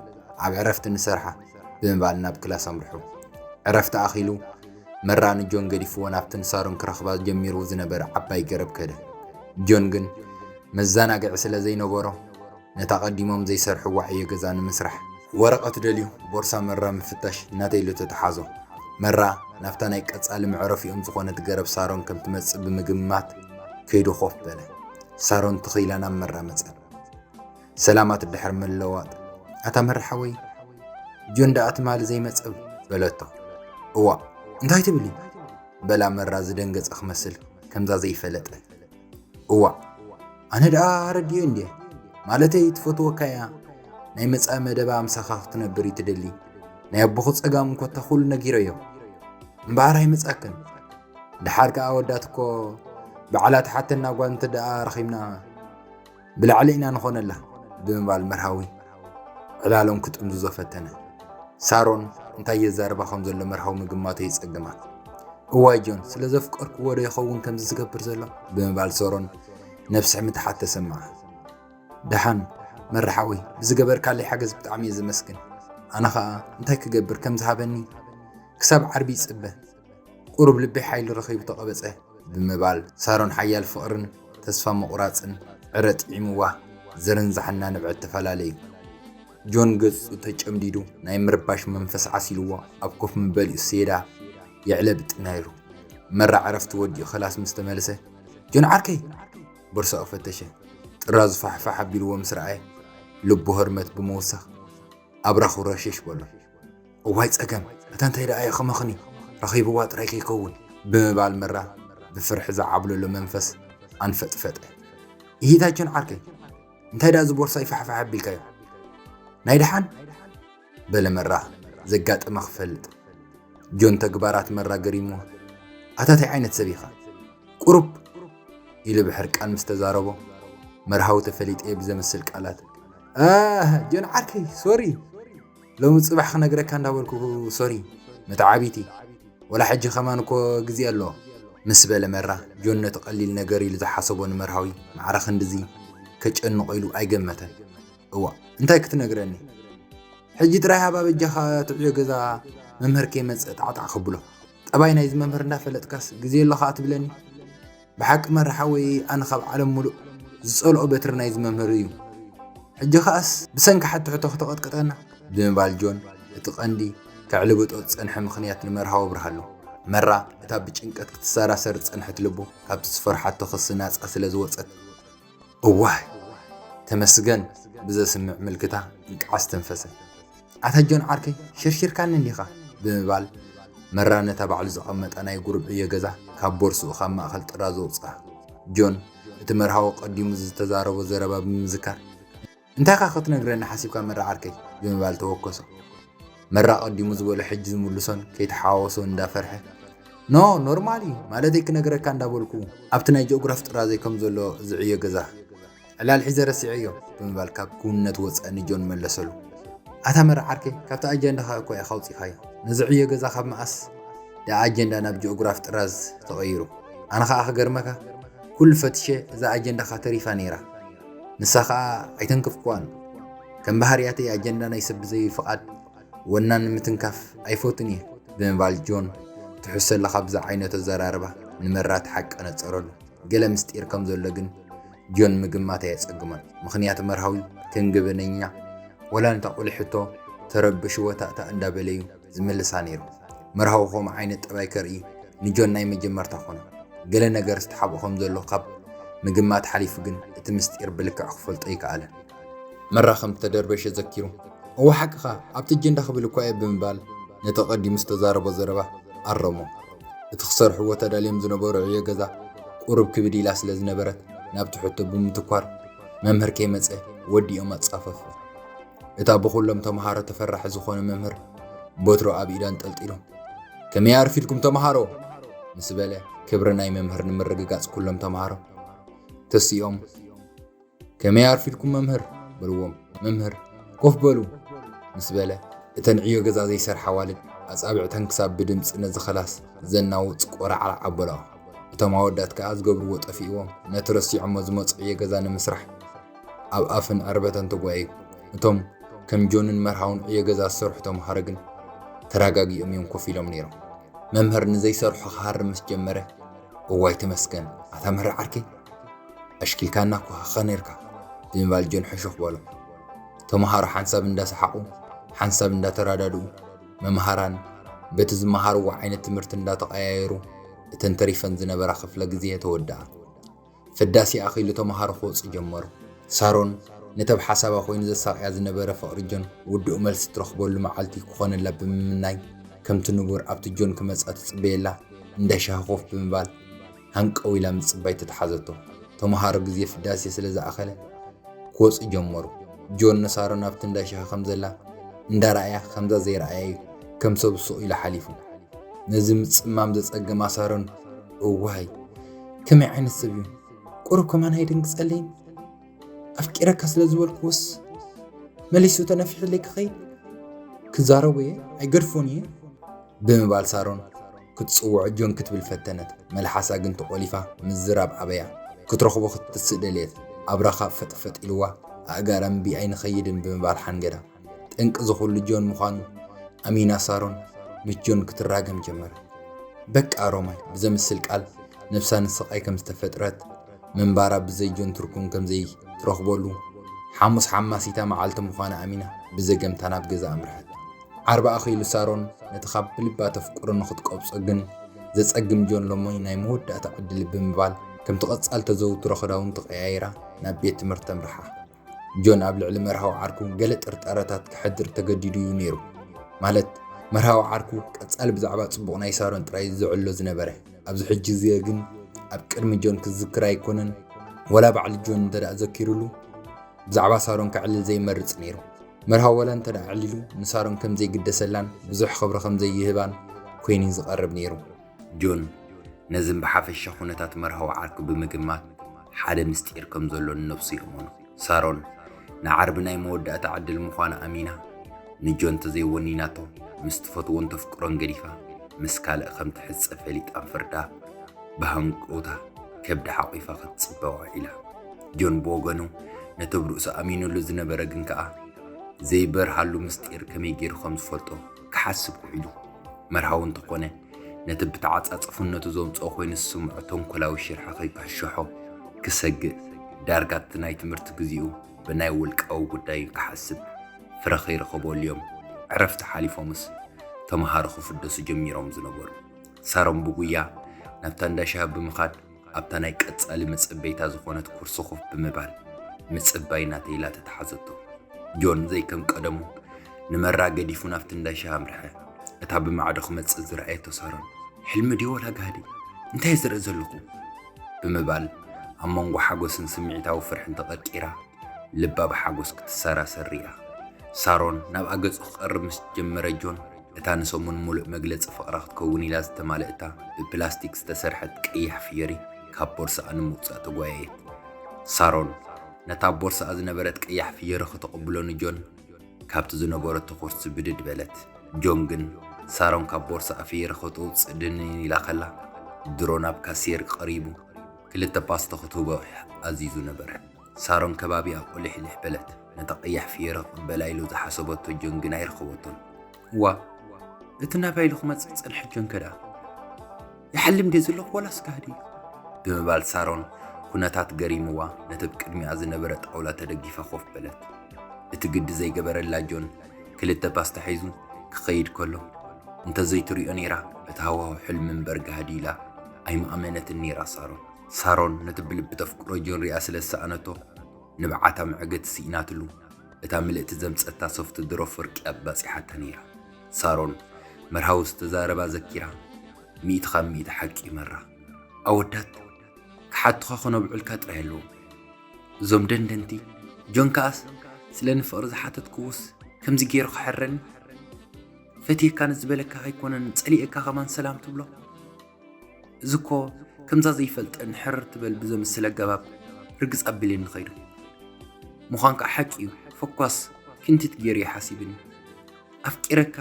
ኣብ ዕረፍቲ ንሰርሓ" ብምባል ናብ ክላስ ኣምርሑ። ዕረፍቲ ኣኺሉ መራ ንጆን ገዲፍዎ ናብቲ ንሳሮን ክረኽባ ጀሚሩ ዝነበረ ዓባይ ገረብ ከደ። ጆን ግን መዘናግዒ ስለ ዘይነበሮ ነታ ቀዲሞም ዘይሰርሕዋ ዕዮ ገዛ ንምስራሕ ወረቐት ደልዩ ቦርሳ መራ ምፍታሽ ናተይ ኢሉ ተተሓዞ። መራ ናብታ ናይ ቀጻሊ መዕረፊኦም ዝኾነት ገረብ ሳሮን ከም ትመጽእ ብምግማት ከይዱ ኮፍ በለ። ሳሮን ትኽ ኢላ ናብ መራ መጸት። ሰላማት ድሕሪ ምልውዋጥ፣ "ኣታ መራ ሓወይ፣ ጆን ደኣ ትማሊ ዘይመጸ?" በለቶ። "እዋእ፣ እንታይ ትብሊ?" በላ መራ ዝደንገጸ ክመስል ከምዛ ዘይፈለጠ። "እዋእ፣ ኣነ ደኣ ረዲኤ እንድየ። ማለተይ ትፈትወካ እያ። ናይ መጻኢ መደባ ምሳኻ ክትነብር እዩ ትደሊ። ናይ ኣቦኹ ጸጋም እንኮታ ኩሉ ነጊረዮ። እምበኣር ኣይመጻክን። ደሓር ከኣ ኣወዳት እኮ ባዕላ ትሓተና ጓል እንተ ደኣ ረኺብና ብላዕሊ ኢና ንኾነላ" ብምባል መርሃዊ ዕላሎም ክጥምዝዞ ፈተነ። ሳሮን እንታይ የዛርባ ከም ዘሎ መርሃዊ ምግማቶ ይጸግማ። "እዋይ ጆን፣ ስለ ዘፍቀርክዎ ዶ ይኸውን ከምዚ ዝገብር ዘሎ?" ብምባል ሳሮን ነብስሕ ምትሓት ተሰምዓ። "ደሓን መራ ሓወይ፣ ብዝገበርካለይ ሓገዝ ብጣዕሚ እየ ዘመስግን። ኣነ ኸኣ እንታይ ክገብር ከም ዝሃበኒ ክሳብ ዓርቢ ይጽበ። ቁሩብ ልበይ ሓይሊ ረኺቡ ተቐበጸ" ብምባል ሳሮን ሓያል ፍቕርን ተስፋ ምቑራጽን ዕረ ጥዒምዋ ዝርንዛሕ እናነብዐ ተፈላለዩ። ጆን ገጹ ተጨምዲዱ ናይ ምርባሽ መንፈስ ዓሲልዎ ኣብ ኮፍ መበሊኡ ሴዳ የዕለብጥ ነይሩ። መራ ዕረፍቲ ወዲኡ ክላስ ምስ ተመልሰ፣ "ጆን ዓርከይ!" ቦርሳኡ ፈተሸ። ጥራዙ ፋሕፋሕ ኣቢልዎ ምስ ረኣየ፣ ልቡ ህርመት ብምውሳኽ፣ ኣብራኹ ረሸሽ በሎ። "እዋይ ጸገም፣ እታ እንታይ ደኣ እያ ከመኽኒ ረኺብዋ ጥራይ ከይከውን?" ብምባል መራ ብፍርሒ ዝዓብለሎ መንፈስ ኣንፈጥፈጠ። "እሂታ ጆን ዓርከይ፣ እንታይ ደኣ እዚ ቦርሳ ይፋሕፋሕ ኣቢልካዮ? ናይ ደሓን?" በለ መራ ዘጋጠመ ክፈልጥ። ጆን ተግባራት መራ ገሪምዎ። "ኣታ እንታይ ዓይነት ሰብ ኢኻ? ቁሩብ!" ኢሉ ብሕርቃን ምስ ተዛረቦ፣ መርሃዊ ተፈሊጠ ብዘመስል ቃላት፣ "ኣህ፣ ጆን ዓርከይ፣ ሶሪ። ሎሚ ጽባሕ ክነግረካ እንዳበልኩ ሶሪ። መተዓቢቲ፣ ወላ ሕጂ ከማን እኮ ግዜ ኣሎ" ምስ በለ መራ፣ ጆን ነቲ ቀሊል ነገር ኢሉ ዝሓሰቦ ንመርሃዊ ማዕረ ክንድዚ ከጨንቆ ኢሉ ኣይገመተን። "እዋ፣ እንታይ ክትነግረኒ? ሕጂ ጥራይ ሃባ በጃኻ ትዕዮ ገዛ መምህር ከይመጸ ጣዕጣዕ ከብሎ። ጠባይ ናይዚ መምህር እንዳፈለጥካስ ግዜ ኣሎ ኸኣ ትብለኒ? ብሓቂ መራ ሓወይ ኣነ ካብ ዓለም ሙሉእ ዝጸልኦ በትሪ ናይዚ መምህር እዩ። ሕጂ ኸኣስ ብሰንኪ ሓቲ ሕቶ ከተቐጥቅጠና?" ብምባል ጆን እቲ ቀንዲ ከዕልብጦ ዝጸንሐ ምኽንያት ንመርሃዊ ኣብርሃሉ። መራ እታ ብጭንቀት ክትሰራሰር ዝጸንሐት ልቡ ካብቲ ዝፈርሓቶ ክሲ ናጻ ስለ ዝወጸት፣ "እዋይ ተመስገን" ብዘስምዕ ምልክታ እንቃዕ ኣስተንፈሰ። "ኣታ ጆን ዓርከይ፣ ሸርሺርካኒ እንዲኻ?" ብምባል መራ ነታ ባዕሉ ዘቐመጣ ናይ ጉርብዕዮ ገዛ ካብ ቦርስኡ ካብ ማእከል ጥራዙ ኣውጽኣ። ጆን እቲ መርሃዊ ቀዲሙ ዝተዛረቦ ዘረባ ብምዝካር፣ "እንታይ ኢኻ ክትነግረኒ ሓሲብካ መራ ዓርከይ?" ብምባል ተወከሶ። መራ ቀዲሙ ዝበሎ ሕጂ ዝምልሶን ከይተሓዋወሶ እንዳፈርሐ፣ "ኖ፣ ኖርማል እዩ ማለተይ ክነግረካ እንዳበልኩ፣ ኣብቲ ናይ ጂኦግራፍ ጥራዘይ ከም ዘሎ ዝዕዮ ገዛ ዕላል ሒዘ ረሲዐዮ" ብምባል ካብ ክውንነት ወፃኢ ንጆን መለሰሉ። "ኣታ መራ ዓርከይ፣ ካብቲ ኣጀንዳኻ እኮ ኢኻ ኣውፂእኻዮ። ነዚ ዕዮ ገዛ ካብ መኣስ ደኣ ኣጀንዳ ናብ ጂኦግራፍ ጥራዝ ተቐይሩ? ኣነ ኸኣ ክገርመካ፣ ኩሉ ፈትሸ እዛ ኣጀንዳኻ ተሪፋ ነይራ። ንሳ ኸኣ ኣይተንከፍኩዋን። ከም ባህርያተይ ኣጀንዳ ናይ ሰብ ብዘይ ፍቓድ ወናን ንምትንካፍ ኣይፈቱን እየ" ብምባል ጆን ትሕሰላ ካብ ዝዓይነቶ ኣዘራርባ ንመራ እቲ ሓቂ ነጸረሉ። ገለ ምስጢር ከም ዘሎ ግን ጆን ምግማት ኣየጸግሞን። ምኽንያቱ መርሃዊ ከም ገበነኛ ወላ ነታ ቁልሕቶ ተረብሽዎ ታእታእ እንዳበለዩ ዝምልሳ ነይሩ። መርሃዊ ከምኡ ዓይነት ጠባይ ከርኢ ንጆን ናይ መጀመርታ ኮነ። ገለ ነገር ዝተሓብኦ ከም ዘሎ ካብ ምግማት ሓሊፉ ግን እቲ ምስጢር ብልክዕ ክፈልጦ ኣይከኣለን። መራ ከም ዝተደርበሸ ዘኪሩ፣ "እወ ሓቅኻ፣ ኣብቲ ኣጀንዳ ክብል እኳ እየ" ብምባል ነቲ ቀዲሙ ዝተዛረቦ ዘረባ ኣረሞ። እቲ ክሰርሕዎ ተዳልዮም ዝነበሩ ዕዮ ገዛ ቁሩብ ክብድ ኢላ ስለ ዝነበረት ናብቲ ሕቶ ብምትኳር መምህር ከይመጸ ወዲኦም ኣጻፈፉ። እታ ብኹሎም ተምሃሮ ተፈራሒ ዝኾነ መምህር በትሮ ኣብ ኢዳ ኣንጠልጢሉ፣ "ከመይ ኣርፊድኩም ተምሃሮ?" ምስ በለ ክብሪ ናይ መምህር ንምርግጋጽ ኩሎም ተምሃሮ ተሲኦም፣ "ከመይ ኣርፊድኩም መምህር?" በልዎም። መምህር "ኮፍ በሉ" ምስ በለ እተን ዕዮ ገዛ ዘይሰርሓ ኣዋልድ ኣጻብዕተን ክሳብ ብድምጺ ነዚ ክላስ ዘናውጽ ቆራዕራዕ ኣበላኦ። እቶም ኣወዳት ከኣ ዝገብርዎ ጠፊእዎም ነቲ ረሲዖሞ ዝመጹ ዕዮ ገዛ ንምስራሕ ኣብ ኣፍን ዕርበተን ተጓየዩ። እቶም ከም ጆንን መርሃውን ዕዮ ገዛ ዝሰርሑ ተምሃሮ ግን ተረጋጊኦም እዮም ኮፍ ኢሎም ነይሮም። መምህር ንዘይሰርሖ ክሃርም ምስ ጀመረ፣ "እዋይ ተመስገን ኣታ መራ ዓርከይ፣ ኣሽኪልካና እኳ ኸ ነርካ" ብምባል ጆን ሕሹኽ በሎ። ተምሃሮ ሓንሳብ እንዳሰሓቑ ሓንሳብ እንዳተረዳድኡ፣ መምሃራን በቲ ዝመሃርዎ ዓይነት ትምህርቲ እንዳተቐያየሩ እተን ተሪፈን ዝነበራ ክፍለ ግዜ ተወድኣ። ፈዳሲ ኣኺሉ ተምሃሮ ክወጹ ጀመሩ። ሳሮን ነቲ ኣብ ሓሳባ ኮይኑ ዘሳቕያ ዝነበረ ፍቕሪ ጆን ውዱእ መልሲ ትረኽበሉ መዓልቲ ክኾነላ ብምምናይ፣ ከምቲ ንቡር ኣብቲ ጆን ክመጻ ትጽበየላ እንዳ ሻሂ ኮፍ ብምባል ሃንቀው ኢላ ምጽባይ ተተሓዘቶ። ተምሃሮ ግዜ ፍዳሴ ስለ ዝኣኸለ ክወጹ ጀመሩ። ጆን ንሳሮን ኣብቲ እንዳ ሻሂ ከም ዘላ እንዳ ረኣያ ከምዛ ዘይረኣያ እዩ ከም ሰብ ስቕ ኢሉ ሓሊፉ። ነዚ ምጽማም ዘጸገማ ሳሮን፣ "እዋይ፣ ከመይ ዓይነት ሰብ እዩ? ቁሩብ ከማን ኣይደንግጸለይን? ኣፍቂረካ ስለ ዝበልኩዎስ መሊሱ ተነፊሕለይ ክኸይድ? ክዛረቦ እየ፣ ኣይገድፎን እየ" ብምባል ሳሮን ክትጽውዖ ጆን ክትብል ፈተነት። መልሓሳ ግን ተቖሊፋ ምዝራብ ኣበያ። ክትረኽቦ ክትትስእ ደልየት። ኣብራኻ ፈጥፈጥ ኢልዋ፣ ኣእጋራ እምቢ ኣይንኸይድን ብምባል ሓንገዳ። ጠንቂ እዚ ኩሉ ጆን ምዃኑ ኣሚና ሳሮን ምስ ጆን ክትራገም ጀመረ። በቃ ሮማይ ብዘምስል ቃል ነብሳ ንስቓይ ከም ዝተፈጥረት፣ ምንባራ ብዘይ ጆን ትርጉም ከም ዘይትረኽበሉ፣ ሓሙስ ሓማሲታ መዓልቲ ምዃና ኣሚና ብዘገምታ ናብ ገዛ ኣምርሐት። ዓርቢ ኣኺሉ ሳሮን ነቲ ካብ ብልባ ተፍቅሮ ንኽትቀብጾ ግን ዘጸግም ጆን ሎሚ ናይ መወዳእታ ዕድል ብምባል ከምቲ ቀጻል ተዘውትሮ ክዳውንቲ ቀያይራ ናብ ቤት ትምህርቲ ተምርሓ። ጆን ኣብ ልዕሊ መርሃዊ ዓርኩ ገለ ጥርጣረታት ከሕድር ተገዲዱ እዩ ነይሩ። ማለት መርሃዊ ዓርኩ ቀጻሊ ብዛዕባ ጽቡቕ ናይ ሳሮን ጥራይ ዝዕሎ ዝነበረ። ኣብዚ ሕጂ ግዜ ግን ኣብ ቅድሚ ጆን ክዝክር ኣይኮነን፣ ወላ ባዕሉ ጆን እንተ ደኣ ዘኪሩሉ ብዛዕባ ሳሮን ከዕልል ዘይመርጽ ነይሩ። መርሃዊ ወላ እንተ ደኣ ኣዕሊሉ ንሳሮን ከም ዘይግደሰላን ብዙሕ ክብሪ ከም ዘይህባን ኮይኑ እዩ ዝቐርብ ነይሩ። ጆን ነዝን ብሓፈሻ ኩነታት መርሃዊ ዓርኩ ብምግማት ሓደ ምስጢር ከም ዘሎ ንነብሱ የእመኖ። ሳሮን ንዓርቢ ናይ መወዳእታ ዕድል ምዃና ኣሚና ንጆን ተዘይወኒናቶ ምስ ትፈትዎን ተፍቅሮን ገዲፋ ምስ ካልእ ከም ትሕጸ ፈሊጣን ፈርዳ ብሃንቀውታ ከብዳ ሓቒፋ ክትጽበ ውዒላ። ጆን ብወገኑ ነቲ ኣብ ርእሱ ኣሚኑሉ ዝነበረ ግን ከኣ ዘይበርሃሉ ምስጢር ከመይ ገይሩ ከም ዝፈልጦ ክሓስብ ውዒሉ። መርሃዊ እንተኾነ ነቲ ብተዓጻጽፍነቱ ዘምጽኦ ኮይኑ ዝስምዖ ተንኮላዊ ሽርሒ ከይክሕሸሖ ክሰግእ ዳርጋ እቲ ናይ ትምህርቲ ግዜኡ ብናይ ውልቃዊ ጉዳይ ክሓስብ ፍረ ከይረኸበሉ እዮም ዕረፍቲ ሓሊፎምስ ተምሃሮ ክፍደሱ ጀሚሮም ዝነበሩ። ሳሮን ብጉያ ናብታ እንዳ ሻሂ ብምኻድ ኣብታ ናይ ቀጻሊ መጸበይታ ዝኾነት ኩርሲ ኮፍ ብምባል ምጽባይ ናተይ ኢላ ተተሓዘቶ። ጆን ዘይከም ቀደሙ ንመራ ገዲፉ ናብቲ እንዳ ሻሂ ኣምርሐ። እታ ብማዕዶ ክመጽእ ዝረኣየቶ ሳሮን፣ "ሕልሚ ድዩ ወላ ጋህዲ? እንታይ ዝርኢ ዘለኹ?" ብምባል ኣብ መንጎ ሓጎስን ስምዒታዊ ፍርሕን ተቐርቂራ ልባ ብሓጎስ ክትሰራሰር ርኣ። ሳሮን ናብኣ ገጹ ክቐርብ ምስ ጀመረ፣ ጆን እታ ንሰሙን ሙሉእ መግለጺ ፍቕራ ክትከውን ኢላ ዝተማልእታ ብፕላስቲክ ዝተሰርሐት ቀያሕ ፍየሪ ካብ ቦርሳኣ ንምውጻእ ተጓየየት። ሳሮን ነታ ኣብ ቦርሳኣ ዝነበረት ቀያሕ ፍየሪ ከተቐብሎ ንጆን ካብቲ ዝነበረቶ ኮርሲ ብድድ በለት። ጆን ግን ሳሮን ካብ ቦርሳኣ ፍየሪ ከተውጽእ ድንን ኢላ ከላ፣ ድሮ ናብ ካስየር ቀሪቡ ክልተ ፓስቶ ክትህቦ ኣዚዙ ነበረ። ሳሮን ከባቢኣ ቁልሕልሕ በለት። ነታ ቀያሕ ፍየሪ ክቕበላ ኢሉ ዝሓሰበቶ ጆን ግን ኣይረኸበቶን። እዋ፣ እቲ ናባይ ኢሉ ክመጽእ ዝጸንሐ ጆን ከ ደኣ? ይሓልም ድየ ዘለኹ ዋላስ ጋህዲ? ብምባል ሳሮን ኩነታት ገሪምዋ ነቲ ኣብ ቅድሚኣ ዝነበረ ጣውላ ተደጊፋ ኮፍ በለት። እቲ ግዲ ዘይገበረላ ጆን ክልተ ፓስታ ሒዙ ክኸይድ ከሎ፣ እንተዘይትሪኦ ነይራ እቲ ሃዋሁ ሕልሚ እምበር ጋህዲ ኢላ ኣይምኣመነትን ነይራ ሳሮን። ሳሮን ነቲ ብልቢ ተፍቅሮ ጆን ሪኣ ስለ ዝሰኣነቶ፣ ንብዓታ መዕገቲ ስኢናትሉ፣ እታ ምልእቲ ዘምጸታ ሶፍት ድሮ ፍርቂ ኣባጺሓታ ነይራ። ሳሮን መርሃዊ ዝተዛረባ ዘኪራ፣ ሚእቲ ካብ ሚእቲ ሓቂ መራ። ኣወዳት ክሓቱኻ ክነብዑልካ ጥራይ ኣለዎም። እዞም ደንደንቲ። ጆን ከኣስ ስለ ንፍቕሪ ዝሓተትክዎስ ከምዚ ገይሩ ክሕረኒ? ፈትየካ ንዝበለካ ኣይኮነን ጸሊኤካ ከማን ሰላም ትብሎ? እዚ እኮ ከምዛ ዘይፈልጠን ሕርር ትበል ብዘምስል ኣገባብ ርግጽ ኣቢልኒ ኸይዱ። ምዃን ከኣ ሓቂ እዩ። ፈኳስ ክንቲት ገይሩ እዩ ሓሲብኒ። ኣፍቂረካ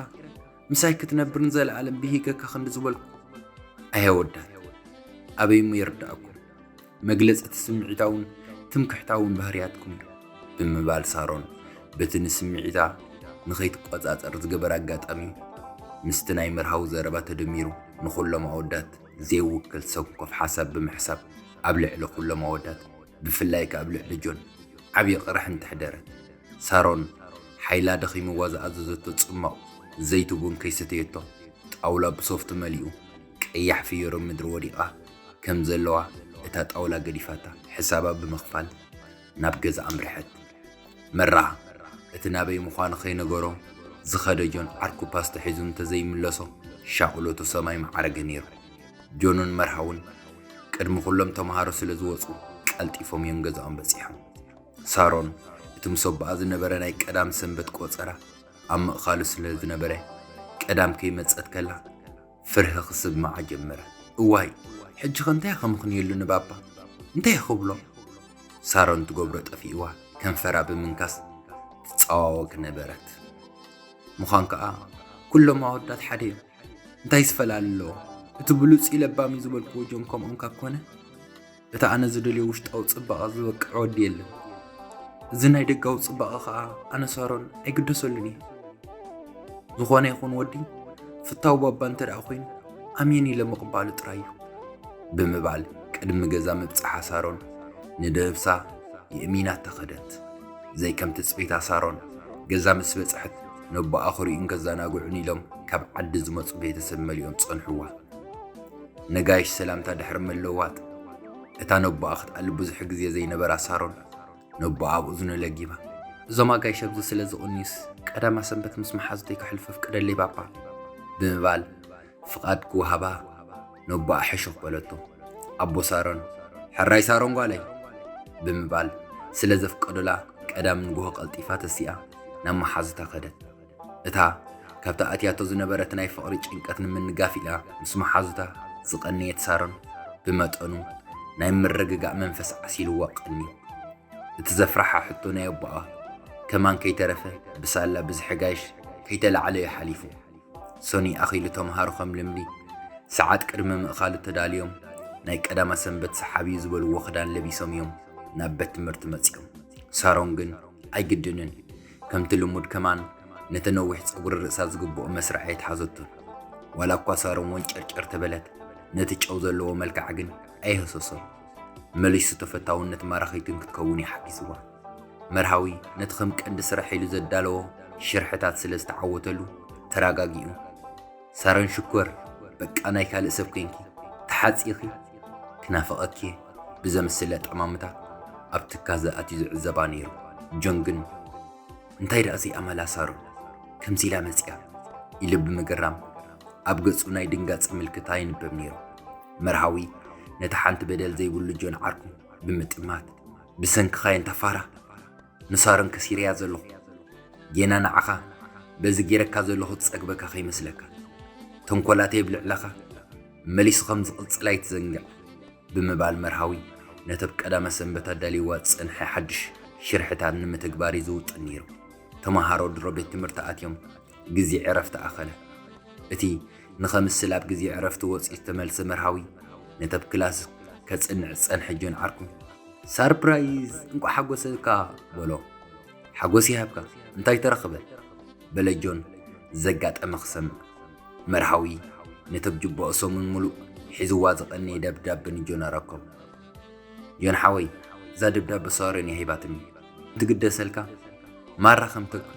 ምሳይ ክትነብር ንዘለኣለም ብሂገካ ክንዲ ዝበልኩ። ኣየ ኣወዳት፣ ኣበይ እሞ ይርድኣኩም? መግለጺ እቲ ስምዒታውን ትምክሕታውን ባህርያትኩም እዩ። ብምባል ሳሮን በቲ ንስምዒታ ንኸይትቆጻጸር ዝገበረ ኣጋጣሚ ምስቲ ናይ መርሃዊ ዘረባ ተደሚሩ ንኹሎም ኣወዳት ዘይውክል ሰንኮፍ ሓሳብ ብምሕሳብ ኣብ ልዕሊ ኩሎም ኣወዳት ብፍላይ ከኣ ኣብ ልዕሊ ጆን ዓብዪ ቅርሕንቲ ኣሕደረት። ሳሮን ሓይላ ደኺምዋ ዝኣዘዘቶ ጽማቕ ዘይቲ ቡን ከይሰተየቶ ጣውላ ብሶፍት መሊኡ ቀያሕ ፍየሮ ምድሪ ወዲቓ ከም ዘለዋ እታ ጣውላ ገዲፋታ ሕሳባ ብምኽፋል ናብ ገዛ ኣምርሐት። መራ እቲ ናበይ ምዃኑ ከይነገሮ ዝኸደ ጆን ዓርኩ ፓስታ ሒዙ እንተዘይምለሶ ሻቕሎቱ ሰማይ መዓረገ ነይሩ። ጆንን መርሃውን ቅድሚ ኩሎም ተምሃሮ ስለ ዝወጹ ቀልጢፎም እዮም ገዛኦም በጺሖም። ሳሮን እቲ ምስ ኣቦኣ ዝነበረ ናይ ቀዳም ሰንበት ቆጸራ ኣብ ምእኻሉ ስለ ዝነበረ ቀዳም ከይመጸት ከላ ፍርሂ ክስምዓ ጀመረ። እዋይ ሕጂ ኸ እንታይ ከምኽንየሉ ንባባ እንታይ ክብሎ? ሳሮን ትገብሮ ጠፊእዋ ከንፈራ ብምንካስ ትጸዋወግ ነበረት። ምዃን ከኣ ኩሎም ኣወዳት ሓደ እዮም። እንታይ ዝፈላለ ኣለዎ? እቲ ብሉጽ እዩ ለባም እዩ ዝበልክዎ ጆን ከምኦም ካብ ኮነ፣ እቲ ኣነ ዝደልዮ ውሽጣዊ ጽባቐ ዝበቅዕ ወዲ የለን። እዚ ናይ ደጋዊ ጽባቐ ከኣ ኣነ ሳሮን ኣይግደሰሉን እየ። ዝኾነ ይኹን ወዲ ፍታው ባባ እንተ ደኣ ኮይኑ ኣሜን ኢለ ምቕባሉ ጥራይ እዩ። ብምባል ቅድሚ ገዛ ምብጻሓ ሳሮን ንደብሳ የእሚናታ ከደት። ዘይከም ትጽቢታ ሳሮን ገዛ ምስ በጽሐት ነቦኣ ክርእዩን ከዘናግዑን ኢሎም ካብ ዓዲ ዝመጹ ቤተሰብ መሊኦም ጸንሕዋ። ነጋይሽ ሰላምታ ድሕሪ ምልውዋጥ እታ ነቦኣ ክትኣሊ ብዙሕ ግዜ ዘይነበራ ሳሮን ነቦኣ ኣብ እዝኑ ለጊባ፣ እዞም ኣጋይሽ ኣብዚ ስለ ዝቕንዩስ ቀዳማ ሰንበት ምስ መሓዙተይ ከሕልፎ ፍቀደለይ ባባ ብምባል ፍቓድ ክወሃባ ነቦኣ ሕሹኽ በለቶ። ኣቦ ሳሮን፣ ሕራይ ሳሮን ጓለይ ብምባል ስለ ዘፍቀዱላ ቀዳም ንግሆ ቀልጢፋ ተሲኣ ናብ መሓዙታ ከደት። እታ ካብታ ኣትያቶ ዝነበረት ናይ ፍቕሪ ጭንቀት ንምንጋፍ ኢላ ምስ መሓዙታ ዝቐነየት ሳሮን ብመጠኑ ናይ ምርግጋእ መንፈስ ዓሲልዋ ቀንዩ። እቲ ዘፍርሓ ሕቶ ናይ ኣቦኣ ከማን ከይተረፈ ብሳላ ብዝሒ ጋይሽ ከይተላዕለዮ ሓሊፉ። ሶኒ ኣኺሉ ተምሃሮ ከም ልምዲ ሰዓት ቅድሚ ምእኻሉ ተዳልዮም ናይ ቀዳማ ሰንበት ሰሓቢ እዩ ዝበልዎ ክዳን ለቢሶም እዮም ናብ ቤት ትምህርቲ መጺኦም። ሳሮን ግን ኣይግድንን ከምቲ ልሙድ ከማን ነቲ ነዊሕ ጸጉሪ ርእሳ ዝግብኦ መስርዕ ኣይትሓዘቶን። ዋላ እኳ ሳሮን ወንጨርጨር ተበለት ነቲ ጨው ዘለዎ መልክዓ ግን ኣይህሰሶን። መሊሱ ተፈታውነት ማራኺትን ክትከውን እዩ ሓጊዝዋ። መርሃዊ ነቲ ከም ቀንዲ ስራሕ ኢሉ ዘዳለዎ ሽርሕታት ስለ ዝተዓወተሉ ተረጋጊኡ፣ ሳሮን ሽኮር በቃ ናይ ካልእ ሰብ ኮይንኪ ተሓጺኺ ክናፍቐኪ ብዘምስል ኣጠማምታ ኣብ ትካዘ ኣትዩ ዝዕዘባ ነይሩ። ጆን ግን እንታይ ደኣ ዘይኣመላ ሳሮን ከምዚ ኢላ መጺኣ ኢሉ ብምግራም ኣብ ገጹ ናይ ድንጋጸ ምልክታ ይንበብ ነይሩ። መርሃዊ ነቲ ሓንቲ በደል ዘይብሉ ጆን ዓርኩ ብምጥማት ብሰንክኻ የንታ ፋራ ንሳሮን ከሲረያ ዘለኹ። ጌና ንዓኻ በዚ ጌረካ ዘለኹ ዝጸግበካ ከይመስለካ። ተንኮላተይ ኣብ ልዕለኻ መሊሱ ከም ዝቕጽል ኣይትዘንግዕ ብምባል መርሃዊ ነቲ ኣብ ቀዳመ ሰንበት ኣዳልይዋ ዝጸንሐ ሓድሽ ሽርሕታት ንምትግባር እዩ ዝውጥን ነይሩ። ተመሃሮ ድሮ ቤት ትምህርቲ ኣትዮም ግዜ ዕረፍቲ ኣኸለ። እቲ ንኸምስል ኣብ ግዜ ዕረፍቲ ወጺኡ ዝተመልሰ መርሃዊ ነቲ ኣብ ክላስ ከጽንዕ ዝጸንሐ ጆን ዓርኩ፣ "ሰርፕራይዝ! እንቋዕ ሓጎሰካ!" በሎ። "ሓጎስ ይሃብካ፣ እንታይ ተረኽበ?" በለ ጆን ዘጋጠመ ክሰምዕ። መርሃዊ ነቲ ኣብ ጅባኡ ሰሙን ሙሉእ ሒዝዋ ዝቐነየ ደብዳበ ንጆን ኣረከቦ። "ጆን ሓወይ፣ እዛ ደብዳበ ሳሮን እያ ሂባትኒ። ትግደሰልካ ማራ ከም ተግ-፣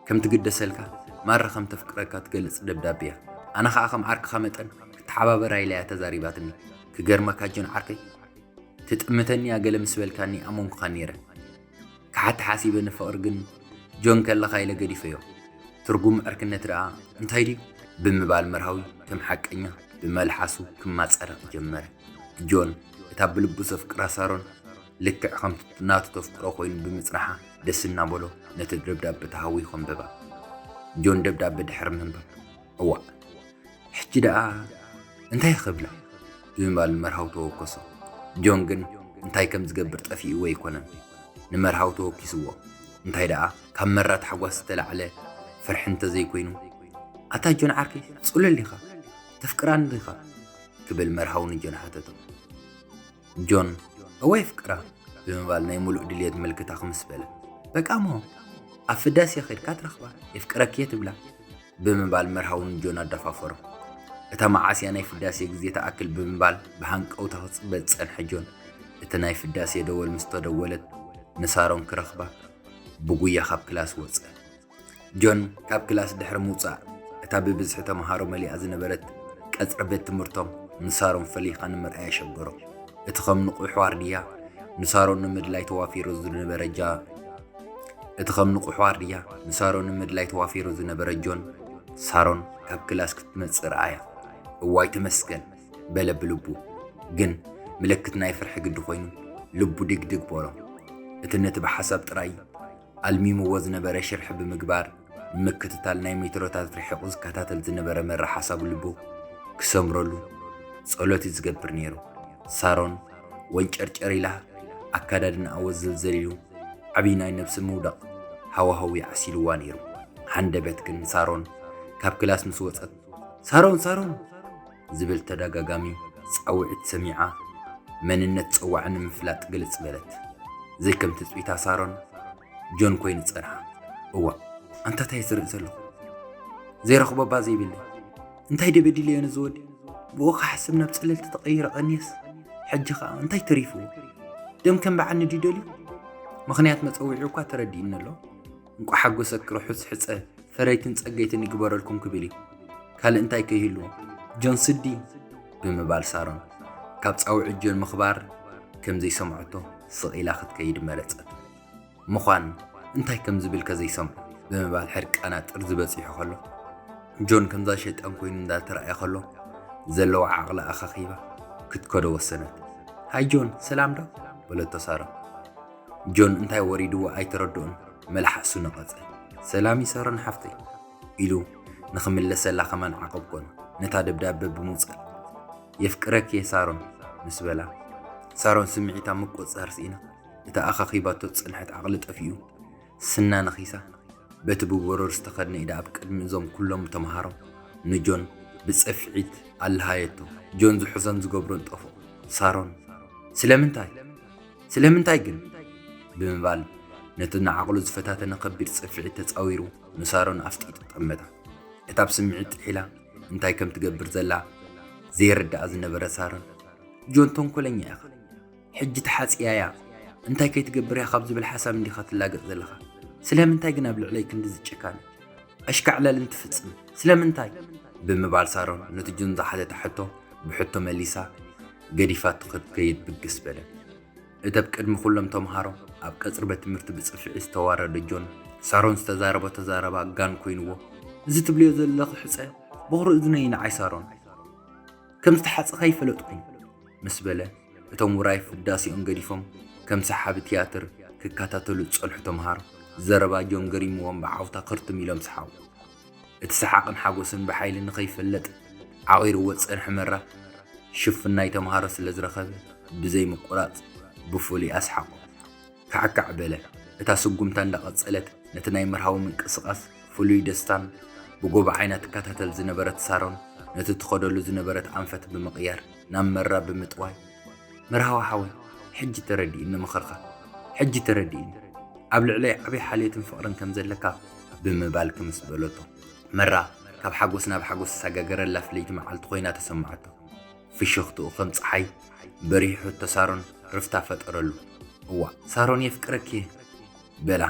ከም ትግደሰልካ ማራ ከም ተፍቅረካ ትገልጽ ደብዳበ እያ። ኣነ ኸኣ ከም ዓርክኻ መጠን ክተሓባበራ ኢላ እያ ተዛሪባትኒ። ክገርመካ ጆን ዓርከይ፣ ትጥምተኒ እያ ገለ ምስ በልካኒ ኣመንኩኻ ነይረ። ክሓቲ ሓሲበ ንፍቕሪ ግን ጆን ከለኻ ኢለ ገዲፈዮ። ትርጉም ዕርክነት ደኣ እንታይ ድዩ?" ብምባል መርሃዊ ከም ሓቀኛ ብመልሓሱ ክማጸረቕ ጀመረ። ጆን እታ ብልቡ ዘፍቅራ ሳሮን ልክዕ ከምቲ ናቱ ተፍቅሮ ኮይኑ ብምጽናሓ ደስ እናበሎ ነቲ ደብዳበ ተሃዊኹ ኣንበባ። ጆን ደብዳበ ድሕሪ ምንባብ፣ "እዋእ፣ ሕጂ ደኣ እንታይ ክብላ?" ብምባል ንመርሃዊ ተወከሶ። ጆን ግን እንታይ ከም ዝገብር ጠፊእዎ ኣይኮነን። ንመርሃዊ ተወኪስዎ። እንታይ ደኣ ካብ መራ ታሕጓስ ዝተላዕለ ፍርሒ እንተዘይኮይኑ፣ "ኣታ ጆን ዓርከይ፣ ጽሉል ዲኻ? ተፍቅራኒ ዲኻ?" ክብል መርሃዊ ንጆን ሓተቶ። ጆን፣ "እወ የፍቅራ" ብምባል ናይ ሙሉእ ድልየት ምልክታ ክምስ በለ። "በቃ እሞ ኣብ ፍዳሴ ኸድካ ትረኽባ፣ የፍቅረኪ እየ ትብላ" ብምባል መርሃዊ ንጆን ኣደፋፈሮ። እታ መዓስ እያ ናይ ፍዳሴ ግዜ ትኣክል ብምባል ብሃንቀውታ ክጽበ ዝጸንሐ ጆን፣ እቲ ናይ ፍዳሴ ደወል ምስ ተደወለት ንሳሮን ክረኽባ ብጉያ ካብ ክላስ ወጸ። ጆን ካብ ክላስ ድሕሪ ምውጻእ፣ እታ ብብዝሒ ተመሃሮ መሊኣ ዝነበረት ቀጽሪ ቤት ትምህርቶም ንሳሮን ፈሊኻ ንምርኣያ ሸገሮ። እቲ ከም ንቑሕ ዋርድያ ንሳሮን ንምድላይ ተዋፊሩ ዝነበረ ጃ-፣ እቲ ከም ንቑሕ ዋርድያ ንሳሮን ንምድላይ ተዋፊሩ ዝነበረ ጆን፣ ሳሮን ካብ ክላስ ክትመጽእ ረኣያ። "እዋይ ተመስገን" በለ ብልቡ። ግን ምልክት ናይ ፍርሒ ግዲ ኮይኑ ልቡ ድግድግ በሎ። እቲ ነቲ ብሓሳብ ጥራይ ኣልሚምዎ ዝነበረ ሽርሒ ብምግባር፣ ንምክትታል ናይ ሜትሮታት ርሒቑ ዝከታተል ዝነበረ መራ ሓሳብ ልቡ ክሰምረሉ ጸሎት እዩ ዝገብር ነይሩ። ሳሮን ወንጨርጨር ኢላ፣ ኣካዳድናኣ ወዘልዘል ኢሉ፣ ዓብዪ ናይ ነብሲ ምውዳቕ ሃዋህው ይዓሲልዋ ነይሩ። ሃንደበት ግን ሳሮን ካብ ክላስ ምስ ወጸት፣ "ሳሮን፣ ሳሮን!" ዝብል ተደጋጋሚ ጻውዒት ሰሚዓ፣ መንነት ጸዋዒ ንምፍላጥ ግልጽ በለት። ዘይከም ትጽቢታ ሳሮን ጆን ኮይኑ ጸንሓ። "እዋእ፣ ኣንታ እንታይ ዝርኢ ዘለኹ? ዘይረኽቦ እባ ዘይብለይ። እንታይ ድየ በዲለዮ ነዚ ወዲ? ብኡ ክሓስብ ናብ ጸለልቲ ተቐይረ ቀንየስ። ሕጂ ኸኣ እንታይ ተሪፍዎ? ደም ከም በዓኒ ድዩ ደልዩ? ምኽንያት መጸውዒኡ እኳ ተረዲእኒ ኣሎ። እንቋዕ ሓጎሰኪ ርሑስ ሕጸ፣ ፈረይትን ጸገይትን ይግበረልኩም" ክብል እዩ። ካልእ እንታይ ከይህልዎ? ጆን ስዲ ብምባል ሳሮን ካብ ጻውዒት ጆን ምኽባር ከም ዘይሰምዐቶ ስቕ ኢላ ክትከይድ መረጸት። ምዃን እንታይ ከም ዝብል ከዘይሰምዖ ብምባል ሕርቃና ጥርዚ በጺሑ ከሎ፣ ጆን ከምዛ ሸይጣን ኮይኑ እንዳተራእየ ከሎ፣ ዘለዋ ዓቕሊ ኣኻኺባ ክትከዶ ወሰነት። "ሃይ ጆን፣ ሰላም ዶ?" በለቶ ሳሮን። ጆን እንታይ ወሪድዎ ኣይተረድኦን፣ መልሓሱ ነቐጸ። "ሰላም እዩ ሳሮን ሓፍተይ" ኢሉ ንኽምለሰላ ከማን ዓቐብ ኮነ። ነታ ደብዳበ ብምውጻእ፣ "የፍቅረኪ እየ ሳሮን" ምስ በላ፣ ሳሮን ስምዒታ ምቁጽጻር ስኢና፣ እታ ኣኻኺባቶ ዝጸንሐት ዓቕሊ ጠፊኡ፣ ስና ነኺሳ፣ በቲ ብበረር ዝተኸድነ ኢዳ ኣብ ቅድሚ እዞም ኩሎም ተመሃሮ ንጆን ብጸፍዒት ኣለሃየቶ። ጆን ዝሕዞን ዝገብሮን ጠፍኦ። ሳሮን፣ "ስለምንታይ? ስለምንታይ ግን?" ብምባል ነቲ ንዓቕሉ ዝፈታተነ ከቢድ ጽፍዒት ተጻዊሩ ንሳሮን ኣፍጢጡ ጠመታ። እታ ብስምዒት ጥሒላ እንታይ ከም ትገብር ዘላ ዘይርድኣ ዝነበረ ሳሮን፣ "ጆን ተንኮለኛ ኢኻ። ሕጂ ተሓጽያ እያ። እንታይ ከይትገብር እያ ካብ ዝብል ሓሳብ እንዲኻ ትላገጽ ዘለኻ። ስለምንታይ ግን ኣብ ልዕለይ ክንድዚ ጭካነ? ኣሽካዕላልን ትፍጽም? ስለምንታይ?" ብምባል ሳሮን ነቲ ጆን ዝሓተታ ሕቶ ብሕቶ መሊሳ ገዲፋቶ ክትከይድ ብግስ በለት። እቲ ኣብ ቅድሚ ኩሎም ተምሃሮ ኣብ ቀጽሪ ቤት ትምህርቲ ብጽፍዒ ዝተዋረደ ጆን፣ ሳሮን ዝተዛረቦ ተዛረባ ጋን ኮይንዎ፣ "እዚ ትብልዮ ዘለኺ ሕጸ በኹሪ እዝነይ ንዓይ ሳሮን ከም ዝተሓጸኻ ኣይፈለጥኩን" ምስ በለ፣ እቶም ውራይ ፍዳሴኦም ገዲፎም ከም ሰሓቢ ትያትር ክከታተሉ ዝጸንሑ ተምሃሮ ዘረባ ጆን ገሪምዎም ብዓውታ ክርትም ኢሎም ሰሓቑ። እቲ ሰሓቕን ሓጎስን ብሓይሊ ንኸይፈለጥ ዓቒርዎ ዝጸንሐ መራ ሽፍን ናይ ተምሃሮ ስለ ዝረኸበ ብዘይ ምቁራጽ ብፍሉይ ኣስሓቖ። ካዕካዕ በለ። እታ ስጉምታ እንዳቐጸለት ነቲ ናይ መርሃዊ ምንቅስቓስ ፍሉይ ደስታን ብጎቦ ዓይና ትከታተል ዝነበረት ሳሮን ነቲ ትኸደሉ ዝነበረት ኣንፈት ብምቕያር ናብ መራ ብምጥዋይ፣ መርሃዊ ሓወይ፣ ሕጂ ተረዲእኒ ምኽርኻ፣ ሕጂ ተረዲእኒ፣ ኣብ ልዕለይ ዓብዪ ሓልዮትን ፍቕርን ከም ዘለካ ብምባል ክምስ በለቶ። መራ ካብ ሓጎስ ናብ ሓጎስ ዝሰጋገረላ ፍልይቲ መዓልቲ ኮይና ተሰማዓቶ። ፍሽኽትኡ ከም ጸሓይ በሪሑ ሕቶ ሳሮን ርፍታ ፈጠረሉ። እዋ ሳሮን የፍቅረኪ በላ።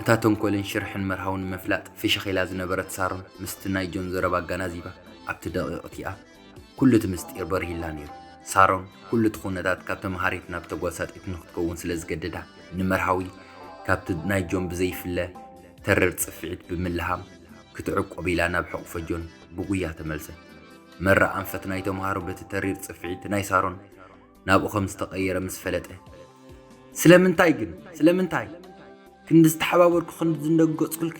እታ ተንኮልን ሽርሕን መርሃዊ ንምፍላጥ ፍሽኽ ኢላ ዝነበረት ሳሮን ምስቲ ናይ ጆን ዘረባ ኣጋናዚባ ኣብቲ ደቂቕ እቲኣ ኩሉ እቲ ምስጢር በሪህላ ነይሩ። ሳሮን ኩሉ እቲ ኩነታት ካብ ተምሃሪት ናብ ተጓሳጢት ንክትከውን ስለ ዝገደዳ ንመርሃዊ ካብቲ ናይ ጆን ብዘይፍለ ተረር ጽፍዒት ብምልሃም ክትዕቆብ ኢላ ናብ ሕቑፎ ጆን ብጉያ ተመልሰት። መራ ኣንፈት ናይ ተምሃሮ በቲ ተሪር ጽፍዒት ናይ ሳሮን ናብኡ ከም ዝተቐየረ ምስ ፈለጠ፣ ስለምንታይ ግን? ስለምንታይ? ክንዲ ዝተሓባበርኩ ክንዲ ዝንደገጽኩልኪ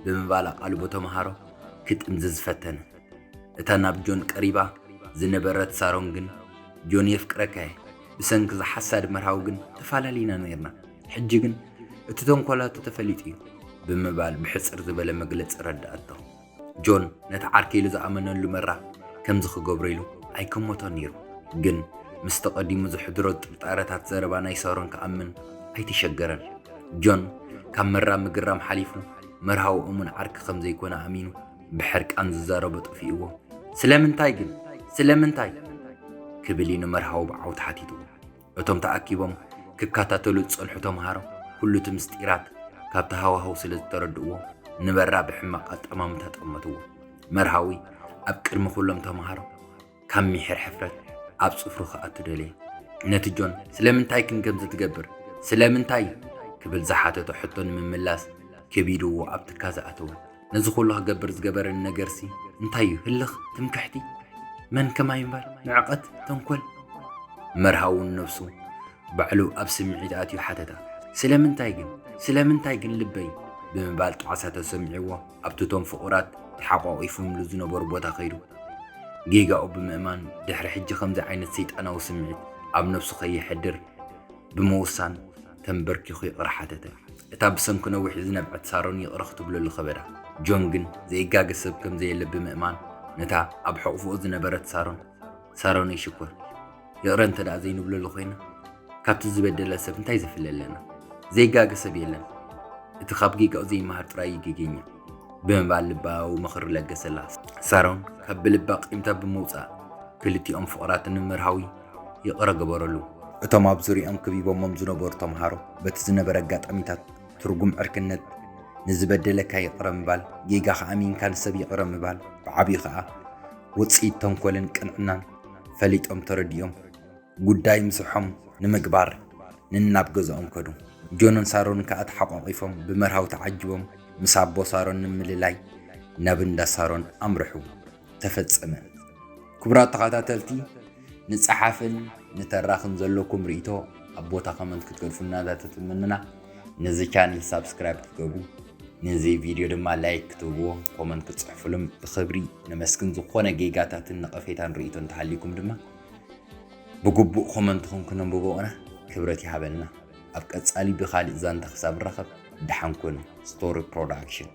ብምባል ኣቓልቦ ተምሃሮ ክጥምዝዝ ፈተነ። እታ ናብ ጆን ቀሪባ ዝነበረት ሳሮን ግን፣ ጆን የፍቅረካየ፣ ብሰንኪ ዝሓሳድ መርሃዊ ግን ተፋላሊና ነይርና። ሕጂ ግን እቲ ተንኮላቱ ተፈሊጡ እዩ ብምባል ብሕጽር ዝበለ መግለጺ ረዳኣቶ። ጆን ነቲ ዓርከይ ኢሉ ዝኣመነሉ መራ ከምዚ ክገብሮ ኢሉ ኣይከመቶን ነይሩ። ግን ምስ ተቐዲሙ ዝሕድሮ ጥርጣረታት ዘረባ ናይ ሳሮን ክኣምን ኣይተሸገረን። ጆን ካብ መራ ምግራም ሓሊፉ መርሃዊ እሙን ዓርኪ ከም ዘይኮነ ኣሚኑ ብሕርቃን ዝዛረቦ ጠፊእዎ። ስለምንታይ ግን? ስለምንታይ? ክብል እዩ ንመርሃዊ ብዓውቲ ሓቲትዎ። እቶም ተኣኪቦም ክከታተሉ ዝጸንሑ ተምሃሮ ኩሉ እቲ ምስጢራት ካብቲ ሃዋህው ስለ ዝተረድእዎ ንመራ ብሕማቕ ኣጠማምታ ጠመትዎ። መርሃዊ ኣብ ቅድሚ ኩሎም ተምሃሮ ካብ ሚሒር ሕፍረት ኣብ ጽፍሩ ክኣቱ ደለየ። ነቲ ጆን ስለምንታይ ግን ከምዚ ትገብር? ስለምንታይ? ክብል ዝሓተቶ ሕቶ ንምምላስ ከቢድዎ ኣብ ትካዘ ኣተወ። ነዚ ኩሉ ክገብር ዝገበረኒ ነገርሲ እንታይ እዩ? ህልኽ? ትምክሕቲ? መን ከማይ ምባል? ንዕቐት? ተንኮል? መርሃውን ነብሱ ባዕሉ ኣብ ስምዒት ኣትዩ ሓተታ። ስለምንታይ ግን? ስለምንታይ ግን ልበይ? ብምባል ጣዕሳ ተሰሚዕዎ ኣብቲ እቶም ፍቑራት ተሓቋቒፎምሉ ዝነበሩ ቦታ ከይዱ ጌጋኡ ብምእማን ድሕሪ ሕጂ ከምዚ ዓይነት ሰይጣናዊ ስምዒት ኣብ ነብሱ ከየሕድር ብምውሳን ተንበርኪኹ ይቕረ ሓተተ። እታ ብሰንኪ ነዊሕ ዝነብዐት ሳሮን ይቕረ ክትብለሉ ከበዳ። ጆን ግን ዘይጋገ ሰብ ከም ዘየለ ብምእማን ነታ ኣብ ሕቑፍኡ ዝነበረት ሳሮን፣ ሳሮነይ ሽኮር፣ ይቕረ እንተ ደኣ ዘይንብለሉ ኮይና ካብቲ ዝበደለ ሰብ እንታይ ዘፍለ ኣለና? ዘይጋገ ሰብ የለን። እቲ ካብ ጌጋኡ ዘይመሃር ጥራይ እዩ ጌገኛ ብምባል ልባዊ ምኽሪ ለገሰላ። ሳሮን ካብ ብልባ ቂምታ ብምውጻእ ክልቲኦም ፍቑራት ንመርሃዊ ይቕረ ገበረሉ። እቶም ኣብ ዙርያኦም ከቢቦሞም ዝነበሩ ተምሃሮ በቲ ዝነበረ ኣጋጣሚታት ትርጉም ዕርክነት ንዝበደለካ ይቕረ ምባል፣ ጌጋኻ ኣሚንካ ንሰብ ይቕረ ምባል፣ ብዓቢኡ ኸኣ ውጽኢት ተንኮልን ቅንዕናን ፈሊጦም ተረዲኦም ጉዳይ ምስሖም ንምግባር ንናብ ገዝኦም ከዱ። ጆንን ሳሮንን ከኣ ተሓቋቒፎም ብመርሃዊ ተዓጂቦም ምስ ኣቦ ሳሮን ንምልላይ ናብ እንዳ ሳሮን ኣምርሑ። ተፈጸመ። ክቡራት ተኸታተልቲ፣ ንጸሓፍን ንተራኽን ዘለኩም ርእይቶ ኣብ ቦታ ኮመንት ክትገድፉልና እንዳተትምንና፣ ነዚ ቻነል ሳብስክራይብ ክትገብሩ፣ ነዚ ቪድዮ ድማ ላይክ ክትህብዎ፣ ኮመንት ክትጽሕፉሉም ብኽብሪ ነመስግን። ዝኾነ ጌጋታትን ነቐፌታን ርእይቶ እንተሃልዩኩም ድማ ብግቡእ ኮመንትኹም ክነንብቦ ኢና። ክብረት ይሃበልና። ኣብ ቀጻሊ ብኻሊእ ዛንታ ክሳብ ንራኸብ ደሓን ኩኑ። ስቶሪ ፕሮዳክሽን።